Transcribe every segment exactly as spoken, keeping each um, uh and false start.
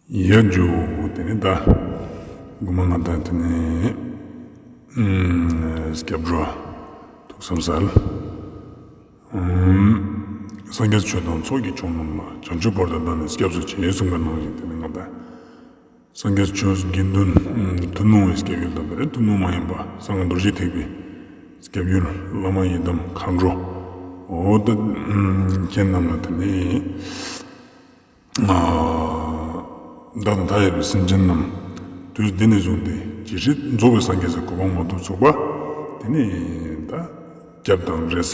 ཡ་ཇུ། དེ་ནས་ད་དགོང་མོ་ང་དང་དེ་ནས་ཨུམ་སྐྱབས་འགྲོ་ཐུགས་བསམ་གསལ། ཨུམ། སངས་རྒྱས་ཆོས་དང་ཚོགས་ཀྱི་མཆོག་རྣམས་ལ། བྱང་ཆུབ་བར་དུ་བདག་ནི་སྐྱབས་སུ་མཆི། གསུངས་པ་ནང་བཞིན་དེ་ནས་ང་དང་སངས་རྒྱས་ཆོས་དགེ་འདུན་ཐུན་མོང་བའི་སྐྱབས་ཡུལ་དང་དེ་ནས་ཐུན་མོང་མ་ཡིན་པ་གསང་སྔགས་རྡོ་རྗེ་ཐེག་པའི་སྐྱབས་ཡུལ་བླ་མ་ཡི་དམ་མཁའ་འགྲོ། འོ་ད་ཁྱེད་རྣམས་ལ་དེ་ནས། བདག་དང་མཐའ་ཡས་པའི་སེམས་ཅན་རྣམས་དུས་འདི་ནས་བཟུང་སྟེ་ཇི་སྲིད་རྫོགས་པའི་སངས་རྒྱས་ཀྱི་གོ་འཕང་མ་ཐོབ་ཚུགས་པ། དེ་ནས་ད་སྐྱབས་དང་རེ་ས་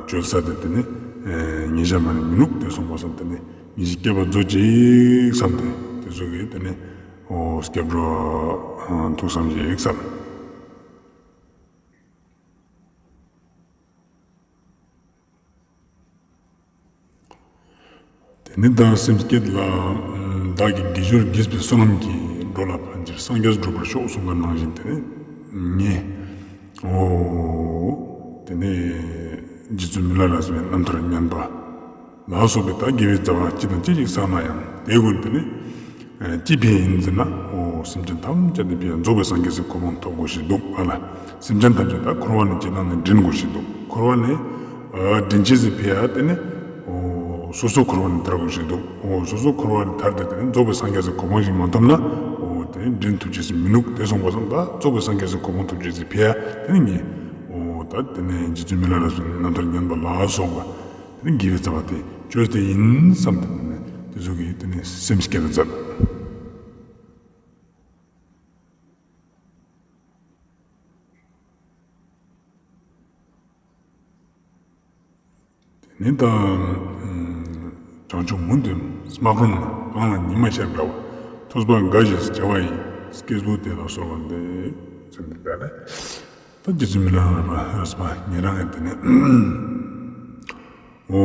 བཅོལ་ས་དེ་དེ་ནས་ཉེ་ཞ་མ་ནས་མི་ནུག་དེ་སོང་པ་སང་དེ་ནས་ཉེ་ཞའི་སྐྱེ་བ་མཛོད་ཅིག་བསམ་སྟེ་དེ་ཚོ་གིས་དེ་ནས་འོ་སྐྱབས་འགྲོ་ཐུགས་བསམ་ཞིག་བསམ། དེ་ནས་ད་སེམས་བསྐྱེད་ལ། བདག་གིས་དགེ་སྦྱོར་བགྱིས་པའི་བསོད་ནམས་ཀྱིས། འགྲོ་ལ་ཕན་ཕྱིར་སངས་རྒྱས་འགྲུབ་པར་ཤོག་གསུངས་པ་ནང་བཞིན་དེ་ནས་ངས་འོ་དེ་ནས་རྗེ་བཙུན་མི་ལ་རས་པའི་རྣམ་ཐར་ཉན་པ་ལ་སོགས་པའི་ད་དགེ་བའི་རྩ་བ་ཅི་དང་ཅི་ཞིག་བསགས་ན་ཡང་དེའི་སྒོ་ནས་དེ་ནས། ཅི་ཕན་ཡིན་ཟེར་ན། འོ་སེམས་ཅན་ཐམས་ཅད་ནི་ཕན་ཡོན་རྫོགས་པའི་སངས་རྒྱས་སའི་གོ་འཕང་ཐོབ་དགོས་ཤིག་འདུག་ཨ་ལ། སེམས་ཅན་ཐམས་ཅད་ད་འཁོར་བ་ནས་སྐྱེ་སྟངས་ནས་འདྲེན་དགོས་ཤིག་འདུག་འཁོར་བ་ནས་འདྲེན་བྱེད་ཟེར་ཕི་ཡ་དེ་ནི། འོ་སོ་སོ་འཁོར་བ་ནས་ཐར་དགོས་ཤིག་འདུག་འོ་སོ་སོ་འཁོར་བ་ནས་ཐར་ཏེ་དེ་ནི་རྫོགས་པའི་སངས་རྒྱས་སའི་གོ་འཕང་ཞིག་མ་ཐོབ་ན། འོ་དེ་ནི་འདྲེན་ཐུབ་བྱེད་ཟེར་མི་ནུག་དེ་སོང་པ་སང་ད་རྫོགས་པའི་སངས་རྒྱས་སའི་གོ་འཕང་ཐོབ་བྱེད་ཟེར་ཕི་ཡ་དེ་ནི་ངས། འོ་ད་དེ་ནས་རྗེ་བཙུན་མི་ལ་རས་པའི་རྣམ་ཐར་ཉན་པ་ལ་སོགས་པ། དེ་ནི་དགེ་བའི་རྩ་བ་དེ་བཅོས་ཏེ་ཡིན་བསམ་སྟེ་དེ་ནི་དེ་ཚོ་གིས་དེ་ནི་སེམས་བསྐྱེད་དུ་མཛད། དེ་ནི་ད་བྱང་ཆུབ་མུན་དུ་སྨག་རུམ་ན། གངས་ལ་ཉི་མ་ཤར་འདྲ་བ། ཐོས་པ་དགའ་ཞིང་བྱ་བ་ཡི། སྐྱེས་བུ་དེ་ལ་གསོལ་བ་འདེབས། ཟེར་འདི་ལྟར་ལས། ད་རྗེ་བཙུན་མི་ལ་རས་པ་ཉེ་རང་ཡང་དེ་ནས་འོ་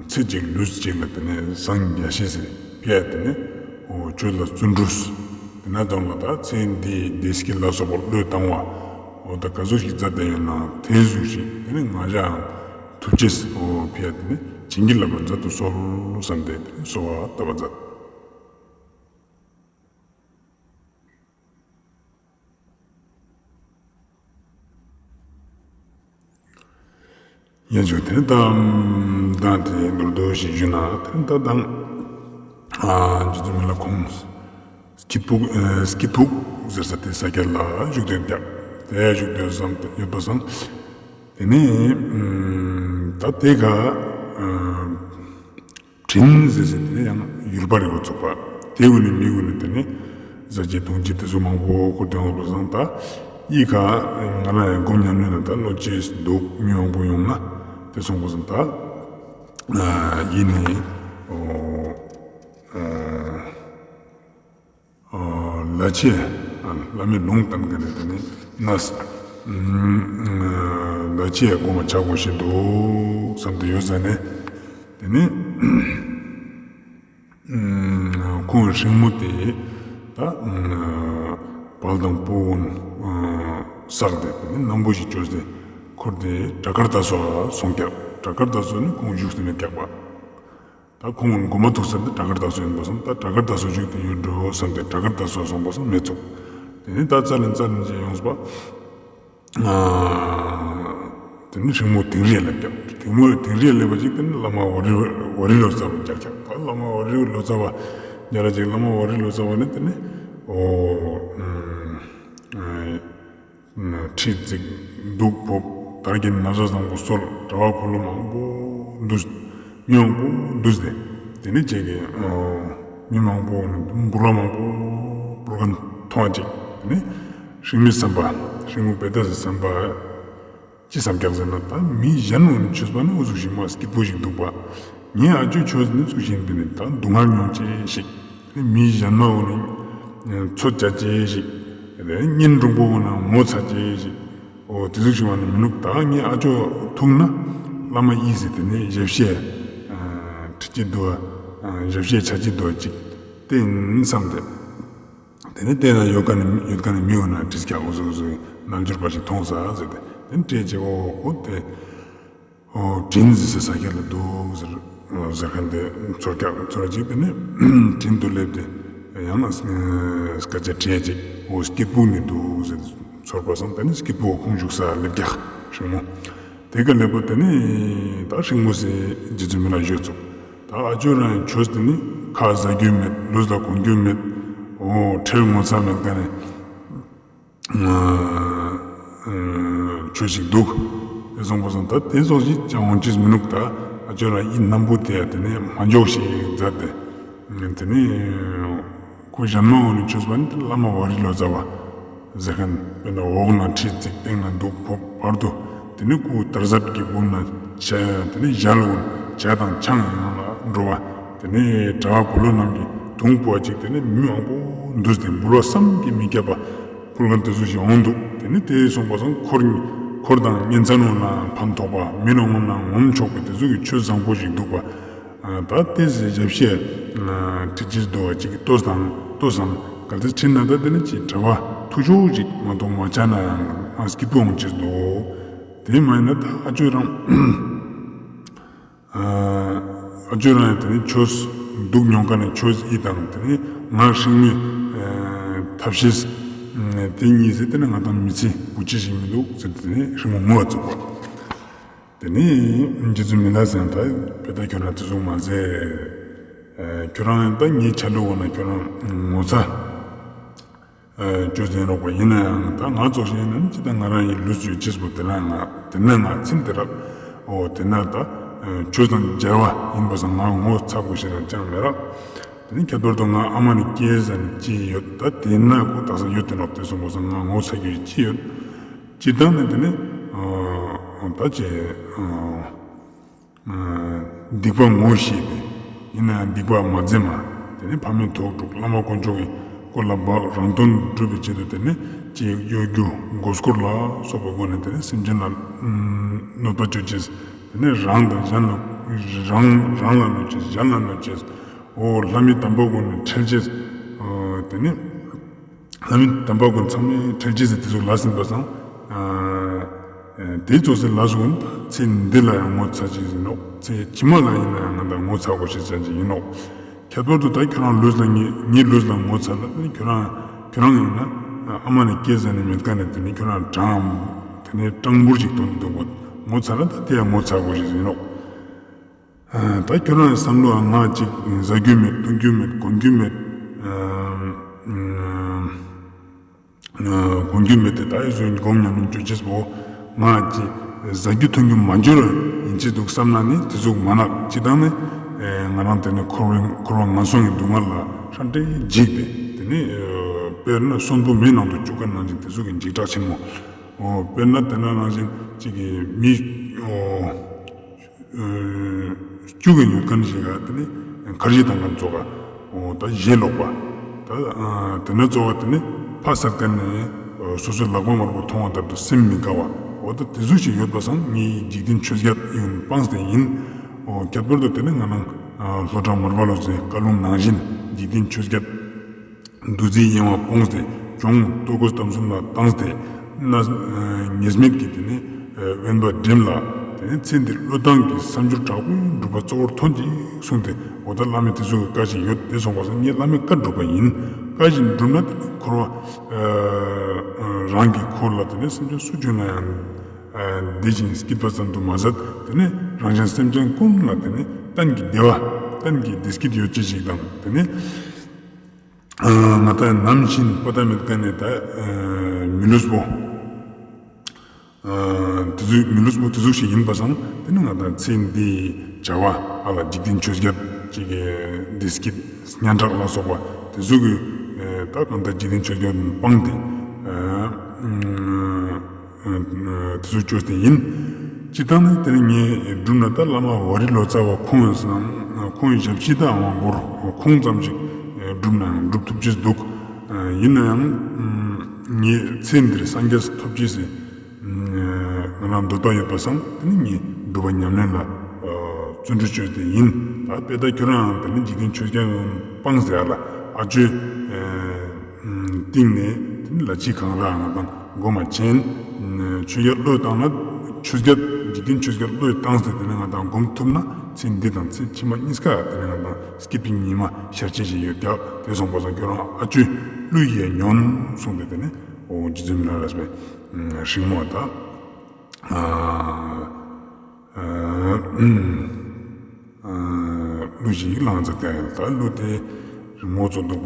ཚེ་གཅིག་ལུས་གཅིག་ལ་དེ་ནས་སངས་རྒྱས་ཤེས་ཟེར་ཕི་ཡ་དེ་ནས་འོ་ཆོས་ལ་བརྩོན་འགྲུས་དེ་ན་དང་ལ་ད་ཚེ་འདིའི་བདེ་སྐྱིད་ལ་སོགས་པ་བློས་བཏང་བ་འོ་ད་ག་ཚོད་ཞིག་མཛད་དེ་ཡོད་ན་དེ་ཟུག་ཞིག་དེ་ནས་ང་ཞའང་ཐུབ་ཅེས་འོ་ཕི་ཡ་དེ་ནས་བྱིན་གྱིས་བརླབ་པར་མཛད་དུ་གསོལ་བསམ་སྟེ་དེ་ནས་གསོལ་བ་བཏབ་པ་མཛད། ཡན་ཆོད་དེ་དང་དང་དེ་མདོར་བསྡུས་ཤིག་ཞུས་ན་དེ་ད་དང་ཨ་རྗེ་བཙུན་མི་ལ་ཁོང་སྐྱིད་ཕུག་ཨ་སྐྱིད་ཕུག་ཟེར་ས་དེ་ས་སྐྱ་ལ་བཞུགས་དོན་ཀྱང་དེ་བཞུགས་དོན་བསམ་ཡོད་པ་སང་དེ་ནས་ད་དེ་ག་ཨ། དྲིན་ཟེར་ཟེར་དེ་ནས་ཡང་ཡུལ་པ་རེ་བ་ཚུགས་པ། དེ་གུན་ནས་མི་གུན་ནས་དེ་ནས་ཟ་རྒྱུ་འཐུང་རྒྱུ་དེ་ཚོ་མང་པོ་ཁུར་དེ་འོང་བ་སང་ད་ཡི་ག་ང་རང་ཡང་སྒོམ་ཉམས་ལེན་ལ་ད་བློ་ཆེ་འདུག་མི་མང་པོ་ཡོང་ན་དེ་སོང་བ་སང་ད་ཡིན་ནས་ཨོ། ལ་ཆས། བླ་མའི་ལུང་བསྟན་ག་ནས་དེ་ནས་ན། ལ་ཆས་སྒོམ་པ་བྱ་དགོས་ཤེས་འདུག་བསམ་དུ་ཡོད་ཟ་ནས། དེ་ནས་ཁོང་སྲིང་མོ་དེ་ད་བལ་དང་སྤོ་བོ་བསགས་ཏེ་དེ་ནས་སྣམ་བུ་ཞིག་བཅོས་ཏེ་འཁུར་ཏེ་བྲག་དཀར་རྟ་མཚོ་སོང་ཀྱག་བྲག་དཀར་རྟ་མཚོ་ནས་ཁོང་བཞུགས་སུ་མེད་ཀྱག་པ། ད་ཁོང་མགོ་མ་ཐུག་ས་དེ་བྲག་དཀར་རྟ་མཚོ་ཡིན་པ་སོང་ད་བྲག་དཀར་རྟ་མཚོ་བཞུགས་ཏེ་ཡོད་འགྲོ་བསམ་སྟེ་བྲག་དཀར་རྟ་མཚོ་སོང་པ་སོང་མེད་ཚུགས། དེ་ནས་ད་རྩ་ལེན་རྩ་ལེན་བྱས་ཡོངས་པ། དེ་ནས་སྲིང་མོ་དིང་རི་སླེབས་ཀྱག་དིང་མོ་དིང་རི་སླེབས་པ་ཅིག་དེ་ནས་བླ་མ་ཝ་རི་ཝ་རི་ལོ་ཙཱ་བ་མཇལ་ཀྱག་ད་བླ་མ་ཝ་རི་ལོ་ཙཱ་བ་མཇལ་ལ་ཅིག་བླ་མ་ཝ་རི་ལོ་ཙཱ་བ་ནི་དེ་ནས་ཨོ། ཁྲི་བརྩིགས་གདུགས་ཕུབ་དར་གྱི་ན་བཟའ་བཟང་པོ་གསོལ། གྲྭ་པ་ཕོ་མོ་མང་པོ་འདུས། མི་མང་པོ་འདུས་ཏེ། དེ་ནས་ཅིག་གིས་མི་མང་པོ་འབུར་བ་མང་པོ་འབུར་ག་མཐོང་བ་ཅིག་དེ་ནས་སྲིང་མོའི་སེམས་པ་སྲིང་མོ་བེ་ཏ་སི་སེམས་པ་ཅི་བསམ་ཀྱག་ཟེར་ན་ད་མི་གཞན་བོ་ནི་ཆོས་པ་ནི་འུ་ཚུགས་ཤིག་མ་སྐྱིད་པོ་ཞིག་འདུག་པ། ངའི་ཨ་ཅོའི་ཆོས་ནི་ཚུགས་ཤིག་འདི་ནི་ད་སྡུག་བསྔལ་མྱོང་ཅེས་ཤིག་མི་གཞན་མ་འོ་ནི་ཚོད་བྱ་ཅེས་ཤིག་གཉེན་དྲུང་པོ་འོ་ན་ངོ་ཚ་ཅེས་ཤིག་འོ་དེ་ཚོ་ཞིག་བ་ནི་མི་ནུག་ད་ངའི་ཨ་ཅོ་ཐུག་ན་བླ་མ་ཡིས་ཟེར་དེ་ནས་ཞབས་ཕྱི་ཁྲི་ཅི་འདུག་ཞབས་ཕྱི་ཆ་ཅི་འདུག་ཅིག་བསྟན་བསམ་སྟེ། དེ་ནས་བལྟས་ན་ཡོད་ག་ནས་ཡོད་ག་ནས་མི་འོ་ན་བྲིས་ཀྱང་འོ་ཟོ་འོ་ཟོ་རྣལ་འབྱོར་པ་ཞིག་མཐོང་ས་ཟེར་ཏེ་དེ་ནས་སྤྲད་ཅེས་འོ་འོ་དེ། ཨོ་དྲིན་ཟེར་ས་ས་སྐྱ་ལ་འདུག་ཟེར། ཟེར་མཁན་དེ་ཚོར་ཀྱག་ཚོར་ཅིག་དེ་ནས་དྲིན་དུ་སླེབས་ཏེ་ཡང་ན་སྐད་ཆ་དྲིས་ཅིག་འོ་སྐྱིད་པོ་ནི་འདུག་ཟེར་ཚོར་པ་སང་དེ་ནས་སྐྱིད་པོ་ཁོང་བཞུགས་ས་སླེབས་ཀྱག་ཧྲིང་མོ། དེ་ག་ལེ་པོ་དེ་ནི་ད་ཧྲིང་མོ་སེ་རྗེ་བཙུན་མི་ལ་ཞུས་ཚུགས། ད་ཨ་ཇོ་རང་ཡང་ཆོས་དེ་ནི་ཁ་ཟ་རྒྱུ་མེད། ལུས་ལ་གོན་རྒྱུ་མེད། འོ་ཁྲེལ་ངོ་ཚ་མེད་ག་ནས་ཆོས་ཤིག་འདུག་དེ་སོང་པ་སོང་ད་དེ་ཙོགས་ཤིག་ཅང་འོང་ཅིས་མི་ནུག་ད་ཨ་ཇོ་རང་ཡིད་སྣམ་པོ་དེ་ཡ་དེ་ནི་མ་འཇོག་ཞིག་མཛད་དེ། དེ་ནི་ཁོ་གཞན་མ་འོ་ནི་ཆོས་པ་ནི་བླ་མ་ཝ་རི་ལོ་ཙཱ་བ། ཟེར་མཁན་དཔེར་ན་འོག་ན་ཁྲི་བརྩིགས་སྟེང་ན་གདུགས་ཕོབ་བར་དུ། དེ་ནི་སྐུ་དར་ཟབ་ཀྱི་སྒོ་ན་བྱ་དེ་ནི་ཞལ་འོང་ཇ་དང་ཆང་ཡང་ལ་འགྲོ་བ། དེ་ནི་གྲྭ་བ་བུ་ལོ་རྣམས་ཀྱིས་དུང་ཕོ་བ་ཅིག་དེ་ནི་མི་མང་པོ་འདུས་ཏེ་འབུལ་བ་བསམ་གྱིས་མི་ཁྱབ་པ་ཕུལ་མཁན་དེ་ཚོ་ཞིག་འོང་འདུག་དེ་ནི་དེ་སོང་པ་སང་འཁོར་འཁོར་དང་གཉེན་ཚན་འོང་ན་ཕན་ཐོགས་པ་མི་ལ་འོང་ན་ངོམ་ཆོག་པའི་དེ་ཚོ་གི་ཆོས་བཟང་པོ་ཞིག་འདུག་པ། ད་ལྟའི་ཞབས་ཕྱི་ཁྲིད་ཀྱི་འདུག་བ་ཅིག་ལྟོས་དང་ལྟོས་སམ། གལ་ཏེ་ཁྲིད་ན་ད་དེ་ནི་ཅིག་གྲྭ་བ་ཐུགས་ཆོས་ཅིག་མ་གཏོགས་མ་བྱ་ན་ཡང་སྐྱིད་པོ་འོང་ཅིག་འདུག་དེ་མ་ཡིན་ན་ད་ཨ་ཅོ་རང་ཨ་ཅོ་རང་ཡང་དེ་ནི་ཆོས་འདུག་མྱོང་ཁ་ནས་ཆོས་ཨི་དང་དེ་ནི་ང་ཧྲིང་མི་ཐབས་ཤེས་དེ་གཉིས་ཟེར་དེ་ནི་ང་དང་མི་ཚེ་བུ་ཅི་ཞིག་མི་འདུག་ཟེར་དེ་ནི་ཧྲིང་མོ་ངུ་བ་བཙུགས་པ། དེ་ནས་རྗེ་བཙུན་མི་ལ་ཟེར་ད་དཔེ་ད་ཁྱོད་རང་དེ་ཚོ་མ་ཟེར། ཁྱོད་རང་ད་ངའི་ཆ་ལུགས་འོ་ན་ཁྱོད་རང་ངོ་ཚ་ཅོ་ཟེར་རོགས་པ་ཡིན་ན་ཡང་ད་ང་ཚོ་ཞིག་ཡིན་ན་ཅི་ད་ང་རང་ཡི་ལུས་ཡོད་ཅེས་པོ་དེ་ན་ང་དེ་ན་ང་ཚིམ་དེ་རག་འོ་དེ་ན་ད་ཁྱོད་དང་མཇལ་བ་ཡིན་པ་སང་ང་ངོ་ཚ་དགོས་ཤེས་རང་ཅང་མེད་རག་དེ་ནས་ཁྱད་པར་དུ་ང་ཨ་མ་ནི་སྐྱེས་ཟ་ནི་ཅི་ཡོད་ད་དེ་ན་ཁོ་དག་ས་ཡོད་དེ་ནོག་དེ་སོང་པ་སང་ང་ངོ་ཚ་རྒྱུ་ཅི་ཡོད། སྤྱིར་བཏང་ནས་དེ་ནི་ད་ཅེ་སྡིག་པ་ངོ་ཤེས་པས་ཡིན་ན་ཡང་སྡིག་པ་མ་འཛེམ་མ། དེ་ནི་ཕ་མའི་ཐུགས་དཀྲུགས་བླ་མ་དཀོན་མཆོག་གི་སྐུ་ལ་འབག་རང་དོན་སྒྲུབ་པའི་ཆེད་དུ་དེ་ནི་ཅེ་གཡོ་སྒྱུ་མགོ་སྐོར་ལ་སོགས་པའི་སྒོ་ནས་དེ་ནི་སེམས་ཅན་ལ་གནོད་པ་བཅོ་ཅེས། དེ་ནི་རང་དང་གཞན་ལ་རང་རང་ལ་གནོད་ཅེས་གཞན་ལ་གནོད་ཅེས། འོ་ལྷ་མི་དམ་པ་ཀུན་ནི་ཁྲེལ་ཅེས། དེ་ནི་ལྷ་མི་དམ་པ་ཀུན་ཚང་མས་ཁྲེལ་ཅེས་ཟེར་དེ་ཚོ་ལ་ཟིན་པ་སང་། དེ་ཚོ་ཟེར་ལ་ཟུག་ད་ཚེ་འདི་ལ་ཡང་ངོ་ཚ་ཅེས་ཟིན་ནོག་ཚེ་ཕྱི་མ་ལ་ཡིན་ན་ཡང་ང་ད་ངོ་ཚ་དགོས་ཤེས་ཅན་ཅིག་ཡིན་ནོག་ཁྱད་པར་དུ་ད་ཁྱོད་རང་ལུས་ལ་ངའི་ངའི་ལུས་ལ་ངོ་ཚ་ལ་ཁྱོད་རང་ཁྱོད་རང་ཡིན་ན་ཨ་མ་ནི་སྐྱེས་ཟ་ནི་མེད་ཀ་ནས་དེ་ནི་ཁྱོད་རང་གྲང་དེ་ནི་གྲང་འབུར་ཅིག་དོན་དུ་འདུག་པ་ངོ་ཚ་ལ་ད་དེ་ཡང་ངོ་ཚ་དགོས་ཤེས་ཡིན་ནོག་ད་ཁྱོད་རང་བསམ་བློ་ང་ཅིག་ཟ་རྒྱུ་མེད་འཐུང་རྒྱུ་མེད་གོན་རྒྱུ་མེད། གོན་རྒྱུ་མེད་དེ་ད་ཡོད་ཚོད་སྒོམ་ཉམས་ལེན་བཅོ་ཅེས་པོ་ང་ཅིག་ཟ་རྒྱུ་འཐུང་རྒྱུ་མ་འབྱོར་ཡིན་ཅི་འདུག་བསམ་ན་ནི་དེ་ཟུག་མ་ནག་ཅི་དང་ནི་ང་རང་དེ་ནི་འཁོར་བའི་འཁོར་བ་ངན་སོང་གི་སྡུག་བསྔལ་ལ་ཧྲ་འདྲེ་འཇིགས་ཏེ་དེ་ནི་དཔེར་ན་གསོན་པོ་མེ་ནང་དུ་བཅུག་ག་ནང་བཞིན་དེ་ཟུག་གི་འཇིགས་སྐྲག་ཆེན་མོ། དཔེར་ན་དེ་ན་ནང་བཞིན་གཅིག་གི་མི་སྐྱུག་གི་ཡོད་མཁན་ཞིག་ག་དེ་ནི་ཁར་ཇི་དང་ཁན་ཚོ་ག་ད་ཞེ་ལོག་པ་ད་དེ་ན་ཚོ་ག་དེ་ནི་ཕ་སར་ཀ་ནས་སོ་སོའི་ལག་པ་དམར་པོ་མཐོང་བ་ལྟར་དུ་སེམས་མི་དགའ་བ་འོ་ད་དེ་ཚོ་ཞིག་ཡོད་པ་སང་ངའི་འཇིག་རྟེན་ཆོས་བརྒྱད་ཡོན་སྤངས་ཏེ་ཡིན། ཁྱད་པར་དུ་དེ་ནི་ང་རང་ལྷོ་བྲག་མར་པ་ལོ་ཙཱའི་བཀའ་ལུང་ནང་བཞིན་འཇིག་རྟེན་ཆོས་བརྒྱད། འདུ་འཛིའི་གཡེང་བ་སྤོངས་ཏེ་གྱོང་ལྟོ་གོས་གཏམ་གསུམ་ལ་བཏང་སྟེ་ན་ཉེས་མེད་ཀྱི་དེ་ནི་དབེན་པ་འགྲིམ་ལ་དེ་ནི་ཚེ་འདིར་བློས་བཏང་གི་སམ་སྦྱོར་དྲག་པོའི་སྒྲུབ་པ་གཙོ་བོར་ཐོན་ཅིག་གསུངས་ཏེ་འོ་ད་བླ་མའི་དེ་ཚོ་གི་བཀའ་བཞིན་ཡོད་དེ་སོང་བ་སང་ངས་བླ་མའི་བཀའ་སྒྲུབ་པ་ཡིན། བཀའ་བཞིན་སྒྲུབ་ན་དེ་ནི་འཁོར་བ་རང་གི་འཁོར་ལ་དེ་ནི་སེམས་ཅན་སུ་བྱུང་ན་ཡང་བདེ་ཞིང་སྐྱིད་པ་ཙམ་དུ་མ་ཟད་དེ་ནི་རང་གཞན་སེམས་ཅན་ཀུན་ལ་དེ་ནི་གཏན་གྱི་བདེ་བ་གཏན་གྱི་བདེ་སྐྱིད་ཡོད་ཅེས་ཤིག་དང་དེ་ནི། ང་ད་ནམ་ཞིག་པ་ད་མེད་ཀ་ནས་ད་མི་ལུས་པོ། དེ་ཚོའི་མི་ལུས་པོ་དེ་ཚོ་ཞིག་ཡིན་པ་སང་དེ་ནི་ང་ད་ཚེ་འདིའི་བྱ་བ་ཨ་ལ་འཇིག་རྟེན་ཆོས་བརྒྱད་ཅིག་གི་བདེ་སྐྱིད་སྙན་གྲགས་ལ་སོགས་པ་དེ་ཚོ་གི་ད་གང་ལྟར་འཇིག་རྟེན་ཆོས་བརྒྱད་སྤངས་ཏེ། དེ་ཚོ་བཅོས་ཏེ་ཡིན། སྤྱིར་བཏང་ནི་དེ་ནི་ངས་སྒྲུབ་ན་ད་བླ་མ་ཝ་རི་ལོ་ཙཱ་བ་ཁོང་ཡི་སང་ཁོང་ཡི་ཞབས་ཕྱི་ད་འང་བོར་ཁོང་ཙམ་ཞིག་སྒྲུབ་ན་ཡང་སྒྲུབ་ཐུབ་ཅེས་འདུག་ཡིན་ན་ཡང་ངས་ཚེ་འདིར་སངས་རྒྱས་ཐོབ་ཅེས་སི་ང་རང་འདོད་པ་ཡོད་པ་སང་དེ་ནི་ངས་སྒྲུབ་པ་ཉམས་ལེན་ལ་བརྩོན་འགྲུས་བཅོས་ཏེ་ཡིན། ད་དཔེ་ད་ཁྱོད་རང་དེ་ནི་འཇིག་རྟེན་ཆོས་བརྒྱད་སྤངས་ཟེར་ལ་ཨ་ཅོའི། སྟེང་ནས་དེ་ནི་ལ་ཕྱི་གང་ར་ང་དང་སྒོ་མ་ཆེན། ཆོས་རྒྱལ་བློས་བཏང་ན་ཆོས་རྒྱལ་ འཇིག་རྟེན་ཆོས་རྒྱལ་བློས་བཏང་སྟེ་དེ་ནས་ང་དང་སྒོམ་ཐུབ་ན་ཚེ་འདི་དང་ཚེ་ཕྱི་མ་གཉིས་ཀ་དེ་ནས་ང་དང་སྐྱིད་པའི་ཉི་མ་ཤར་ཆེན་ཞིག་ཡོད་ཀྱག་དེ་སོང་པ་སང་ཁྱོད་རང་ཨ་ཅོའི་གླུ་ཡིས་ཉོན་གསུངས་ཏེ་དེ་ནས་ཨོ་རྗེ་བཙུན་མི་ལ་རས་པའི་སྲིང་མོ་དང་། གླུ་ཞིག་བླངས་མཛད་ཀྱང་ཡང་ད་གླུ་དེ་རི་མོ་ཚོ་འདུག་པ་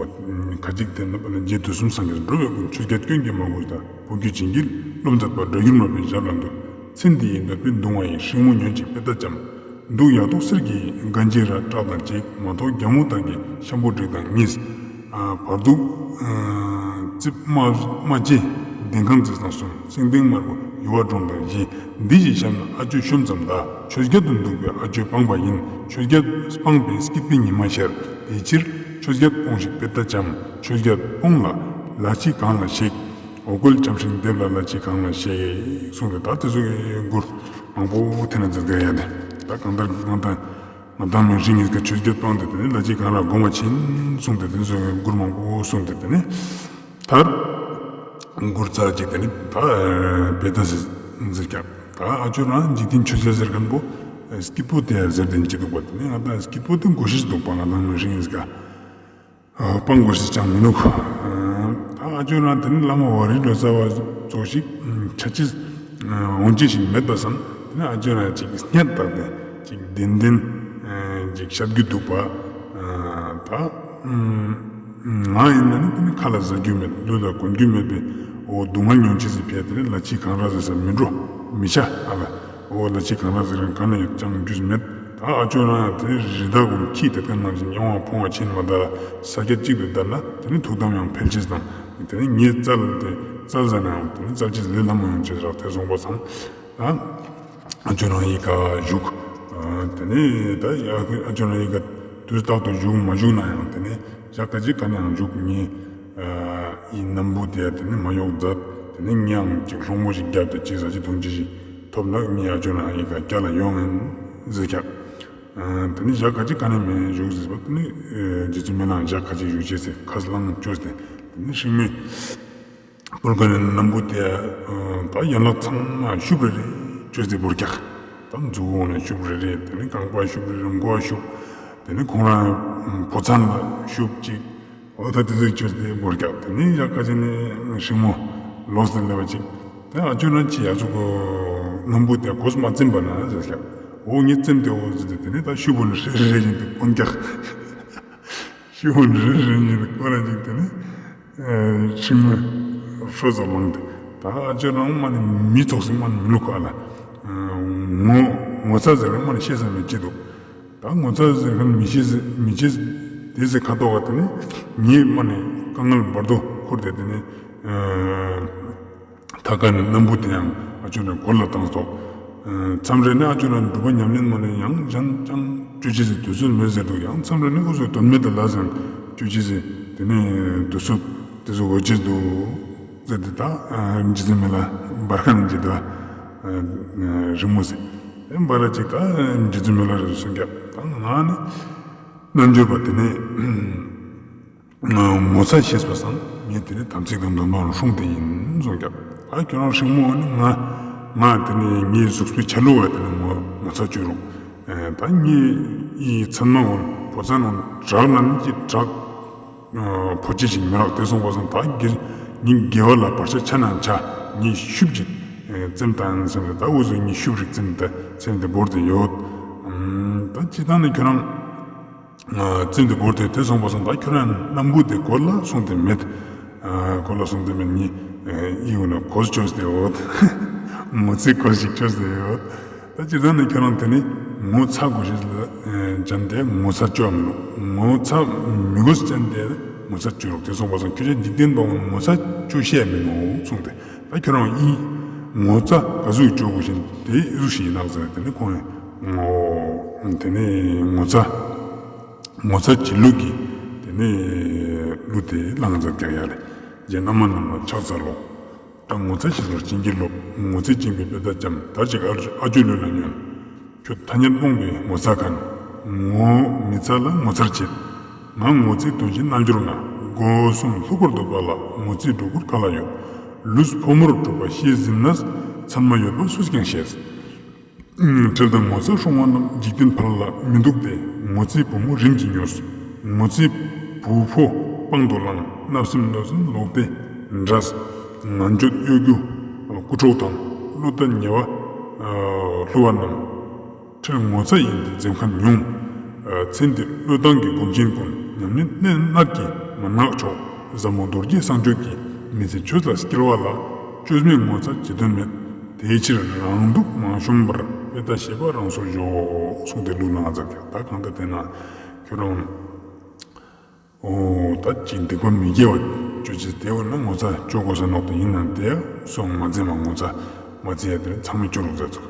ཁ་ཅིག་དེ་ནི་རྗེ་དུས་གསུམ་སངས་རྒྱས་འགྲོ་བའི་ཀུན་ཆོས་རྒྱལ་སྐྱོན་གྱིས་མ་གོས་དང་བུ་ཁྱོད་བྱིན་གྱིས་རློབ་མཛད་པ་སྒྲ་སྒྱུར་མ་པའི་ཞབས་ལ་འདུད། ཚེ་འདི་ཡི་འདོད་པའི་གདུང་བ་ཡིས་སྲིང་མོ་ཉོན་ཅིག་པེ་ཏ་ལྕམ། འདུག་ཡག་ཐོག་གསེར་གྱི་སྒ་འབྱེད་ར་བཀྲག་དང་གཅིག་མ་ཐོག་རྒྱ་མོ་དག་གི་ཤམ་བུ་བསྒྲིགས་དང་གཉིས། བར་དུ་རྩིབས་དམར་དམར་ལྕེ་ལྡན་ཁང་རྩེ་དང་གསུམ་སེང་ལྡེང་དམར་པོ་ཡུ་བ་སྒྲོམ་དང་བཞི། འདི་ཞིག་བཤམས་ན་ཨ་ཅོ་ཤོམ་ཙམ་གདའ། ཆོས་རྒྱལ་དུ་འདུག་པའི་ཨ་ཅོ་སྤངས་པ་ཡིན། ཆོས་རྒྱལ་སྤངས་པའི་སྐྱིད་པའི་ཉི་མ་ཤར། དེ་ཕྱིར་ཆོས་རྒྱལ་སྤོངས་ཤིག་པེ་ཏ་ལྕམ། ཆོས་རྒྱལ་སྤོངས་ལ་ལ་ཕྱི་གང་ལ་གཤེགས། འོ་སྐོལ་ལྕམ་སྲིང་འདེབས་ལ་ལ་ཕྱི་གང་ལ་གཤེགས་གསུངས་ཏེ་ད་དེ་ཚོ་གི་མགུར་མང་པོ་དེ་ན་མཛད་དགོས་ཡ་དེ་ད་གང་ལྟར་གང་ལྟར། ང་དང་མི་རིང་ངེས་ཀྱི་ཆོས་རྒྱལ་སྤངས་ཏེ་དེ་ནས་ལ་ཕྱི་གང་ལ་དགོངས་པ་ཕྱིན་གསུངས་ཏེ་དེ་ཚོ་མགུར་མང་པོ་གསུངས་ཏེ་དེ་ནས་མཐར་མགུར་རྩ་གཅིག་དེ་ནས་ད་བེ་ད་ཟེར་ཟེར་ཀྱང་ད་ཨ་ཅོ་རང་འཇིག་རྟེན་ཆོས་རྒྱལ་ཟེར་མཁན་པོ་སྐྱིད་པོ་དེ་ཟེར་དེ་འཇིག་འདུག་པ་དེ་ནས་ང་དང་སྐྱིད་པོ་དེ་མགོ་ཤེས་འདུག་པ་ང་དང་མི་རིང་ངེས་ཀྱི། སྤང་དགོས་ཞེས་ཀྱང་མི་ནུས། ད་ཨ་ཅོ་རང་དེ་ནི་བླ་མ་ཝ་རི་ལོ་ཙཱ་བ་ཙོགས་ཤིག་ཆ་ཅིས་འོང་ཅི་ཞིག་མེད་པ་བསམ། དེ་ནི་ཨ་ཅོ་རང་ཅིག་སྙད་བཏགས་ཏེ་ཅིག་བདེན་བདེན་ཅིག་བཤད་རྒྱུ་འདུག་པ། ད་ང་ཡིན་ན་ནི་དེ་ནི་ཁ་ལ་ཟ་རྒྱུ་མེད་ལུས་ལ་གོན་རྒྱུ་མེད་པའི་འོ་སྡུག་བསྔལ་མྱོང་ཅི་ཟིག་ཕེ་དེ་ནི་ལ་ཕྱི་གང་ར་ཟེར་ས་མི་འགྲོ་མི་བྱ་ཨ་ལ། འོ་ལ་ཕྱི་གང་ར་ཟེར་རང་གང་ན་ཡོད་ཅང་རྒྱུས་མེད། ད་ཨ་ཅོ་རང་ཡང་དེ་རི་དྭགས་ཀུན་ཁྱི་དེ་ལྟར་ནང་བཞིན་གཡེང་བ་ཕོངས་བ་ཕྱིན་མ་ད་ས་སྐྱ་གཅིག་ཏུ་བསྡད་ན་དེ་ནི་ཐུགས་དམ་ཡང་འཕེལ་ཆེས་དང་དེ་ནི་ངས་བཙལ་ཏེ་བཙལ་ཟ་ན་ཡང་དེ་ནི་བཙལ་ཆེས་ལས་ལམ་ཡང་ཆེས་རག་དེ་སོང་པ་སང་། ད་ཨ་ཅོ་རང་ཡི་ག་བཞུགས། དེ་ནི་ད་ཨ་ཅོ་རང་ཡི་ག་དུས་རྟག་ཏུ་བཞུགས་མ་བཞུགས་ན་ཡང་དེ་ནི་ཞག་ག་ཅིག་ག་ནས་ཡང་བཞུགས་ངས། ཡིན་སྣམ་བུ་དེ་དེ་ནི་མ་གཡོག་མཛད། དེ་ནི་ངའང་ཅིག་སློང་མོ་ཞིག་བརྒྱབ་སྟེ་ཅིག་ཟ་ཅིག་འཐུང་ཅིག་ཞིག་ཐོབ་ན་ངའི་ཨ་ཅོ་ནང་ཡི་ག་སྐྱ་ལ་ཡོང་ངན་ཟེར་ཀྱང་། དེ་ནི་ཞག་ག་ཅིག་ག་ནས་མེད་བཞུགས་ཟེར་བ་དེ་ནི་རྗེ་བཙུན་མི་ལའང་ཞག་ག་ཅིག་བཞུགས་ཅེས་ཟེར་ཁ་སླང་བཅོས་ཏེ་དེ་ནི་ཤིང་མོའི་སྤུར་ཁ་ནས་སྣམ་བུ་དེ་ད་ཡན་ལག་ཚང་མ་ཤུབ་རེ་རེ་བཅོས་ཏེ་བོར་ཀྱག་ད་མཛུ་གུ་འོག་ནས་ཤུབ་རེ་རེ་དེ་ནི་རྐང་པ་ཤུབ་རེ་རེ་མགོ་བ་ཤུབ། དེ་ནི་ཁོང་རང་ཕོ་མཚན་ལ་ཤུབ་ཅིག་འོ་ད་དེ་ཚོ་བཅོས་ཏེ་བོར་ཀྱག་དེ་ནི་ཡག་ག་ཅིག་ནི་ཤིང་མོ་ལོག་སྟེ་སླེབས་པ་ཅིག་དེ་ཨ་ཅོ་རང་ཅི་ཡ་ཚོ་གོ་སྣམ་བུ་དེ་གོས་མ་བཙེམས་པ་ན་ཟེར་ཀྱག་འོ་ངས་བཙེམས་ཏེ་འོ་ཟེར་ཏེ་དེ་ནི་ད་ཤུབ་བོ་ནི་ཧྲེ་ཧྲེ་ཧྲེ་བཞིན་དུ་བཀོན་ཀྱག་ཤུབ་བོ་ནི་ཧྲེ་ཧྲེ་བཞིན་དུ་བཀོན་ལ་ཅིག་དེ་ནི་ཤིང་མོ་ཧྲོ་ཙམ་ལངས་ཏེ་ད་ཨ་ཅོ་རང་མ་ནི་མི་ཚོགས་སུ་མ་ནི་མི་ལུག་ག་ལ་ངོ་ངོ་ཚ་ཟེར་རང་མ་ནི་ཤེས་ས་མེད་ཅི་འདུག་ད་ངོ་ཚ་ཟེར་མཁན་མི་ཤེས་ཟེར་མི་ཤེས་དེ་ཟེར་ཁ་དོག་ག་དེ་ནི་ངས་མ་ནི་དཀའ་ངལ་བར་དོ་ཁུར་ཏེ་དེ་ནི་ཐ་ཀ་ནི་སྣམ་བུ་དེ་ཡང་ཨ་ཅོ་ནི་གོར་ལ་བཏང་སོགས། མཚམས་རེ་ནི་ཨ་ཅོ་ནི་སྒྲུབ་པ་ཉམས་ལེན་མ་ནི་ཡང་ཅང་ཅང་སྤྱོད་ཅི་ཟེར་དུས་ཚོད་མེད་ཟེར་འདུག་ཡང་མཚམས་རེ་ནི་འུ་ཚོ་དོན་མེད་དུ་ལ་ཟེར་སྤྱོད་ཅི་ཟེར་དེ་ནི་དུས་ཚོད་དེ་ཚོ་འོ་ཅི་འདུག་ཟེར་ཏེ་ད་རྗེ་བཙུན་མི་ལ་འབར་ཁ་ནི་ཇི་ལྟ་རི་མོ་ཟེར། འབར་ཅིག་ད་རྗེ་བཙུན་མི་ལ་རེ་གསུང་རྒྱབ་ད་ང་ནི་རྣལ་འབྱོར་པ་དེ་ནས་ངོ་ཚ་ཤེས་པ་སང་ངས་དེ་ནས་དམ་ཚིག་དང་འདོན་པའང་སྲུང་དེ་ཡིན་གསུང་རྒྱབ། ད་ཁྱོད་རང་སྲིང་མོ་ནི་ང་ང་དེ་ནས་ངའི་གཟུགས་པོའི་ཆ་ལུགས་བ་དེ་ནས་ངོ་ངོ་ཚ་བཅོས་རུང་ད་ངའི་ཡི་མཚན་མ་འོང་ཕོ་མཚན་འོང་དྲག་ན་ནི་ཅི་དྲག་ཕོ་སྐྱེས་ཤིག་མི་རག་དེ་སོང་པ་སང་ད་དགེ་ཉིན་དགེ་བ་ལ་བར་ཆད་ཆ་ན་ཆ་ཉིན་ཤུབས་ཀྱིས་བཙེམ་བཏང་ཟེར་ནས་ད་འུ་ཚོ་ཉིན་ཤུབས་རིགས་བཙེམ་ཏེ་བཙེམ་ཏེ་བོར་ཏེ་ཡོད། ད་སྤྱི་བཏང་ནས་ཁྱོད་རང་བཙེམ་ཏེ་བོར་ཏེ་དེ་སོང་པ་སང་ད་ཁྱོད་རང་སྣམ་བུ་དེ་གོར་ལ་སོང་སྟེ་མེད། གོར་ལ་སོང་སྟེ་མེད་ཉིན་ཡིན་འོ་ན་གོས་བཅོས་ཏེ་ཡོད། ངོ་ཚའི་གོས་ཤིག་བཅོས་ཏེ་ཡོད། ད་སྤྱིར་བཏང་ནས་ཁྱོད་རང་དེ་ནི་ངོ་ཚ་དགོས་ཤེས་ལ་ཅན་དེ་ངོ་ཚ་བཅོས་མི་རུང་ངོ་ཚ་མི་དགོས་ཅན་དེ་ངོ་ཚ་བཅོས་རུང་དེ་སོང་པ་སང་ཁྱོད་ཅག་འཇིག་རྟེན་པ་ངོ་ཚ་བཅོས་ཤེས་མི་འདུག་གསུངས་ཏེ་ད་ཁྱོད་རང་ཨི་ངོ་ཚ་ག་ཟུག་བཅོས་དགོས་ཤེས་དེ་ཨི་ཟུག་ཞིག་ཡིན་ནག་ཟེར་དེ་ནི་ཁོང་ངོ་དེ་ནི་ངོ་ཚ་ངོ་ཚ་བྱེད་ལུགས་ཀྱི་དེ་ནི་གླུ་དེ་བླངས་ཚར་རྒྱག་ཡ་རེད། རྗེ་བླ་མ་རྣམས་ལ་ཕྱག་འཚལ་ལོ། ད་ངོ་ཚ་ཤེས་པར་བྱིན་གྱིས་རློབས། ངོ་ཚས་བཅིངས་པའི་དཔེ་ལྟ་ཅམ། དར་ཅིག་ཨ་ཅོ་ལུས་ལ་ཉོན། ཁྱོད་ཐ་སྙད་སྤོང་པའི་ངོ་ཚ་མཁན། ངོ་མི་ཚ་ལ་ངོ་ཚར་བྱེད། ང་ངོ་ཚའི་དོན་བཞིན་རྣལ་འབྱོར་ང་། སྒོ་གསུམ་ལྷུག་པོར་འདོད་པ་ལ། ངོ་ཚའི་སྒྲོ་སྐུར་ག་ལ་ཡོད། ལུས་ཕོ་མོར་གྲུབ་པ་ཤེས་ཟིན་ན། མཚན་མ་ཡོད་པ་སུས་ཀྱང་ཤེས། ཁྲེལ་དང་ངོ་ཚ་སྲུང་བ་རྣམས། འཇིག་རྟེན་ཕ་ལ་མི་འདུག་སྟེ། ངོ་ཚའི་བུ་མོ་རིམ་གྱིས་མྱུར། ངོ་ཚའི་བུ་ཕོ་པང་དུ་བླངས། བརྣབ་སེམས་གནོད་སེམས་ལོག་སྟེ་འདྲ། ངན་སྤྱོད་གཡོ་སྒྱུ་རྐུ་འཕྲོག་དང་། བློ་ལྟ་ཉེས་པ་བསླུ་བ་རྣམས། ཁྲེལ་ངོ་ཚ་ཡིན་ཏེ་འཛེམ་མཁན་ཉུང་། ཨ་ཚེ་འདིར་བློས་བཏང་གི་སྒོམ་ཆེན་ཀུན། ཉམས་ལེན་གནད་གནད་ཀྱིས་མི་བརྣག་ཆོག། ཟབ་མོ་རྡོ་རྗེ་གསང་སྤྱོད་ཀྱིས། མི་ཚེ་ཆོས་ལ་སྐྱེལ་བ་ལ། བཅོས་མིན་ངོ་ཚ་བྱེད་དོན་མེད། དེའི་ཕྱིར་རང་སྡུག་མ་ཤོམ་པར། དཔེ་ལྟ་ཤེས་པ་རང་སོར་ཞོག་གསུངས་ཏེ་ལུས་ལ་ང་ཚ་ཀྱང་ད་གང་ལྟར་དེ་ན་ཁྱོད་རང་། ཨོ་ད་ཅིག་སྡིག་པ་མི་དགེ་བ་སྤྱོད་ཅེས་དེ་འོ་ན་ངོ་ཚ་སྤྱོད་དགོས་ས་ནོག་ཏུ་ཡིན་ནམ་དེ་སོང་མ་བརྩེ་མ་ངོ་ཚ་མ་བརྩེ་ཡ་དེ་ཚང་མས་སྤྱོད་རོགས་མཛད་ཚོ།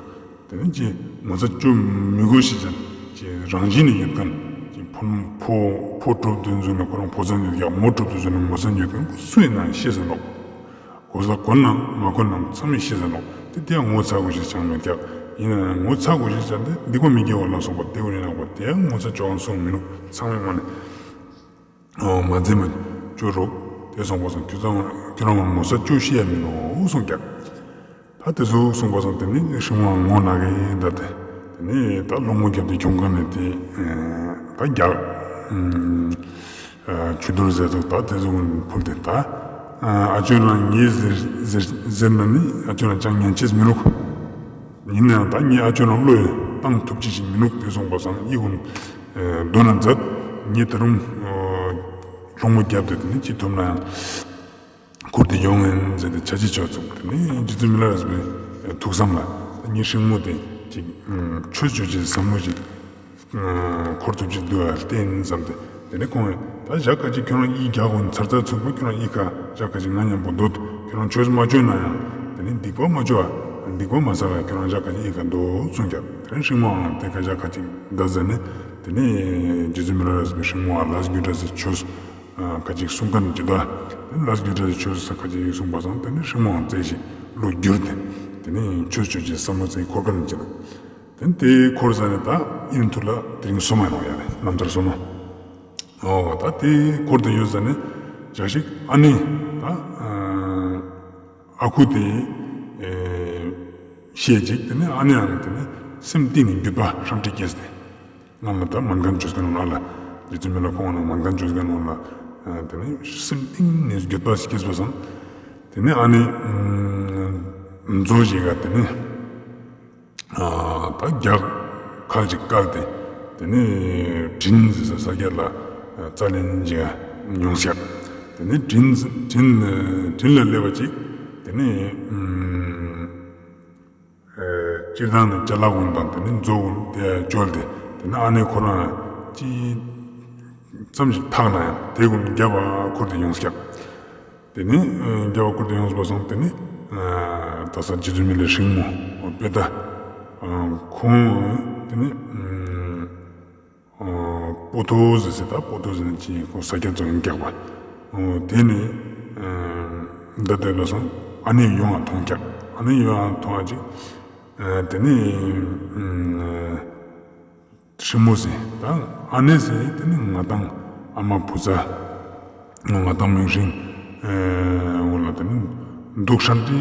དེ་ནི་ཅི་ངོ་ཚ་སྤྱོད་མི་དགོས་ཤེས་ཅན་ཅི་རང་བཞིན་ནས་ཡོད་མཁན་ཅི་ཕོ་ཕོ་ཕོ་གྲུབ་དུས་ཚོད་ནས་ཁོ་རང་ཕོ་མཚན་ཡོད་ཀྱང་མོ་གྲུབ་དུས་ཚོད་ནས་མོ་མཚན་ཡོད་མཁན་སུ་ཡིན་ནའང་ཤེས་ས་ནོག། གོ་ས་གོ་ནམ་མ་གོ་ནམ་ཚང་མས་ཤེས་ས་ནོག། དེ་དེ་ཡང་ངོ་ཚ་དགོས་ཤེས་ཅང་མེད་ཀྱང་ཡིན་ན་ངོ་ཚ་དགོས་ཤེས་ཅང་དེ་སྡིག་པ་མི་དགེ་བ་ལ་སོགས་པ་དེ་འོ་ཡིན་ན་གོ་དེ་ཡང་ངོ་ཚ་སྤྱོད་ཨང་སོང་མི་ནུག། ཚང་མས་མ་ནས། ཨོ་མ་འཛེམ་མ་སྤྱོད་རོགས། དེ་སོང་པ་སང་ཁྱོད་ཚང་ཁྱོད་རང་ལ་ངོ་ཚ་སྤྱོད་ཤེས་ཡ་མིན་ནོ་གསུངས་ཀྱང་། ད་དེ་ཚོ་གསུངས་པ་སང་དེ་ནི་ཤིང་མོ་ངོ་ན་གི་ད་དེ་དེ་ནི་ད་སློང་མོ་རྒྱབ་དེ་གྱོང་ག་ནས་དེ་ད་རྒྱག་ཆུ་དུར་ཟེར་ཚོགས་ད་དེ་ཚོ་ཕུལ་ཏེ་ད་ཨ་ཅོ་ན་ངས་ཟེར་ཟེར་ཟེར་ན་ནི་ཨ་ཅོ་ན་ཅང་ཉན་ཆེས་མི་ལུག། ཡིན་ནའང་ད་ངས་ཨ་ཅོ་ན་བློས་བཏང་ཐུབ་ཅི་ཞིག་མི་ནུག། དེ་སོང་པ་སང་ཡིད་ཀུན་འདོད་ན་མཛད། ངས་ད་རུང་སློང་མོ་བརྒྱབ་སྟེ་དེ་ནི་ཅི་ཐུབ་ན་ཡང་འཁུར་ཏེ་ཡོང་ངན་ཟེར་ཏེ་བྱ་ཅི་ཆོག་ཚུགས། དེ་ནི་རྗེ་བཙུན་མི་ལ་རས་པའི་ཐུགས་བསམ་ལ་ངའི་སྲིང་མོ་དེ་ཅིག་ཆོས་ཅོ་ཅི་བསམ་བློ་ཅིག་འཁོར་ཐུབ་ཅི་འདུག་ཨ་བརྟེན་བསམ་སྟེ། དེ་ནས་ཁོང་ད་ཞག་ཁ་ཅིག་ཁྱོད་རང་ཡིག་རྒྱག་གོ་ཚར་ཚར་ཚུགས་པ་ཁྱོད་རང་ཡིག་ཁ་ཞག་ཁ་ཅིག་ང་མཉམ་པོ་འདུག། ཁྱོད་རང་ཆོས་མ་བཅོས་ན་ཡང་དེ་ནས་སྡིག་པ་མ་བཅོས་ཨ་སྡིག་པ་མ་བསགས་ཨ་ཁྱོད་རང་ཞག་ཁ་ཅིག་ཡིག་ཁ་འདུག་གསུངས་ཀྱང་དེ་ནས་སྲིང་མོའང་དེ་ཁ་ཞག་ཁ་ཅིག་འདའ་ཟེར་ནས། དེ་ནས་རྗེ་བཙུན་མི་ལ་རས་པའི་སྲིང་མོའང་ལས་རྒྱུ་འབྲས་ཟེར་ཆོས་ཁ་ཅིག་གསུང་མཁན་ཅི་ད། དེ་ནས་ལས་རྒྱུ་འབྲས་ཟེར་ཆོས་ཁ་ཅིག་གསུངས་པ་སང་དེ་ནས་སྲིང་མོའང་བཙལ་ཞིང་བློ་བསྒྱུར་ཏེ། དེ་ནས་ཆོས་ཅོ་ཅི་བསམ་བློ་བཙལ་འཁོར་མཁན་ཅི་ད། དེ་ནས་དེ་འཁོར་ས་ནས་ད་ཨིན་ཐུ་ལ་དེ་རིང་སོ་མ་ཡིན་ནོ་ཡ་རེད། རྣམ་ཐར་སོ་མ། ཨོ་ད་དེ་འཁོར་དུ་ཡོད་ས་ནས་ཞག་ཞིག་ཨ་ནེ་ད་ཨ་ཁུ་དེ་ཨེ་བཤད་ཅིག། དེ་ནས་ཨ་ནེའང་དེ་ནས་སེམས་གཏིང་ནས་འགྱོད་པ་ཧྲང་ཧྲི་སྐྱེས་ཏེ། སྔོན་ལ་ད་མན་ཁན་བཅོས་མཁན་ནང་ལ་རྗེ་བཙུན་མི་ལ་ཁོང་ནང་མན་ཁན་བཅོས་མཁན་ནང་ལ་དེ་ནས་སེམས་གཏིང་ནས་འགྱོད་པ་སྐྱེས་པ་སང་། དེ་ནས་ཨ་ནེ་མཛོ་ཞིག་ག་དེ་ནས། ད་རྒྱག་ཁལ་ཅིག་བཀལ་ཏེ་དེ་ནས་དྲིན་ཟེར་ས་ས་སྐྱ་ལ་རྩ་ལེན་ཅིག་མྱོང་ཤག། དེ་ནས་དྲིན་དྲིན་དྲིན་ལ་སླེབས་པ་ཅིག་དེ་ནས་སྤྱིར་བཏང་ནས་ཅ་ལག་ཀུན་དང་དེ་ནས་མཛོ་ཀུན་དེ་བཅོལ་ཏེ་དེ་ནས་ཨ་ནེ་ཁོ་རང་ཅི་ཙམ་ཞིག་ཐག་ན་ཡང་དེ་ཀུན་རྒྱབ་པ་ཁུར་ཏེ་ཡོང་ཤག། དེ་ནས་རྒྱལ་བ་བཀུར་སྟི་ཡོངས་པ་སོང་། དེ་ནས་ད་ས་རྗེ་བཙུན་མི་ལའི་སྲིང་མོ་དཔེ་ད་ཁོང་དེ་ནས་པོ་ཏོ་ཟེར་ཟེར་ད་པོ་ཏོ་ཟེར་ན་ཅི་ཁོ་ས་སྐྱ་རྫོང་རྒྱག་པ། དེ་ནས་ད་དེ་ལ་སོང་ཨ་ནེ་ཡོང་བ་མཐོང་ཀྱག། ཨ་ནེ་ཡོང་བ་མཐོང་བ་ཅིག་དེ་ནས། སྲིང་མོ་ཟེར་དང་ཨ་ནེ་ཟེར་དེ་ནི་ང་དང་ཨ་མ་བུ་ཚ་ང་དང་མིང་སྲིང་འོ་ལ་དེ་ནི་འདུག་ཧྲན་ཏི་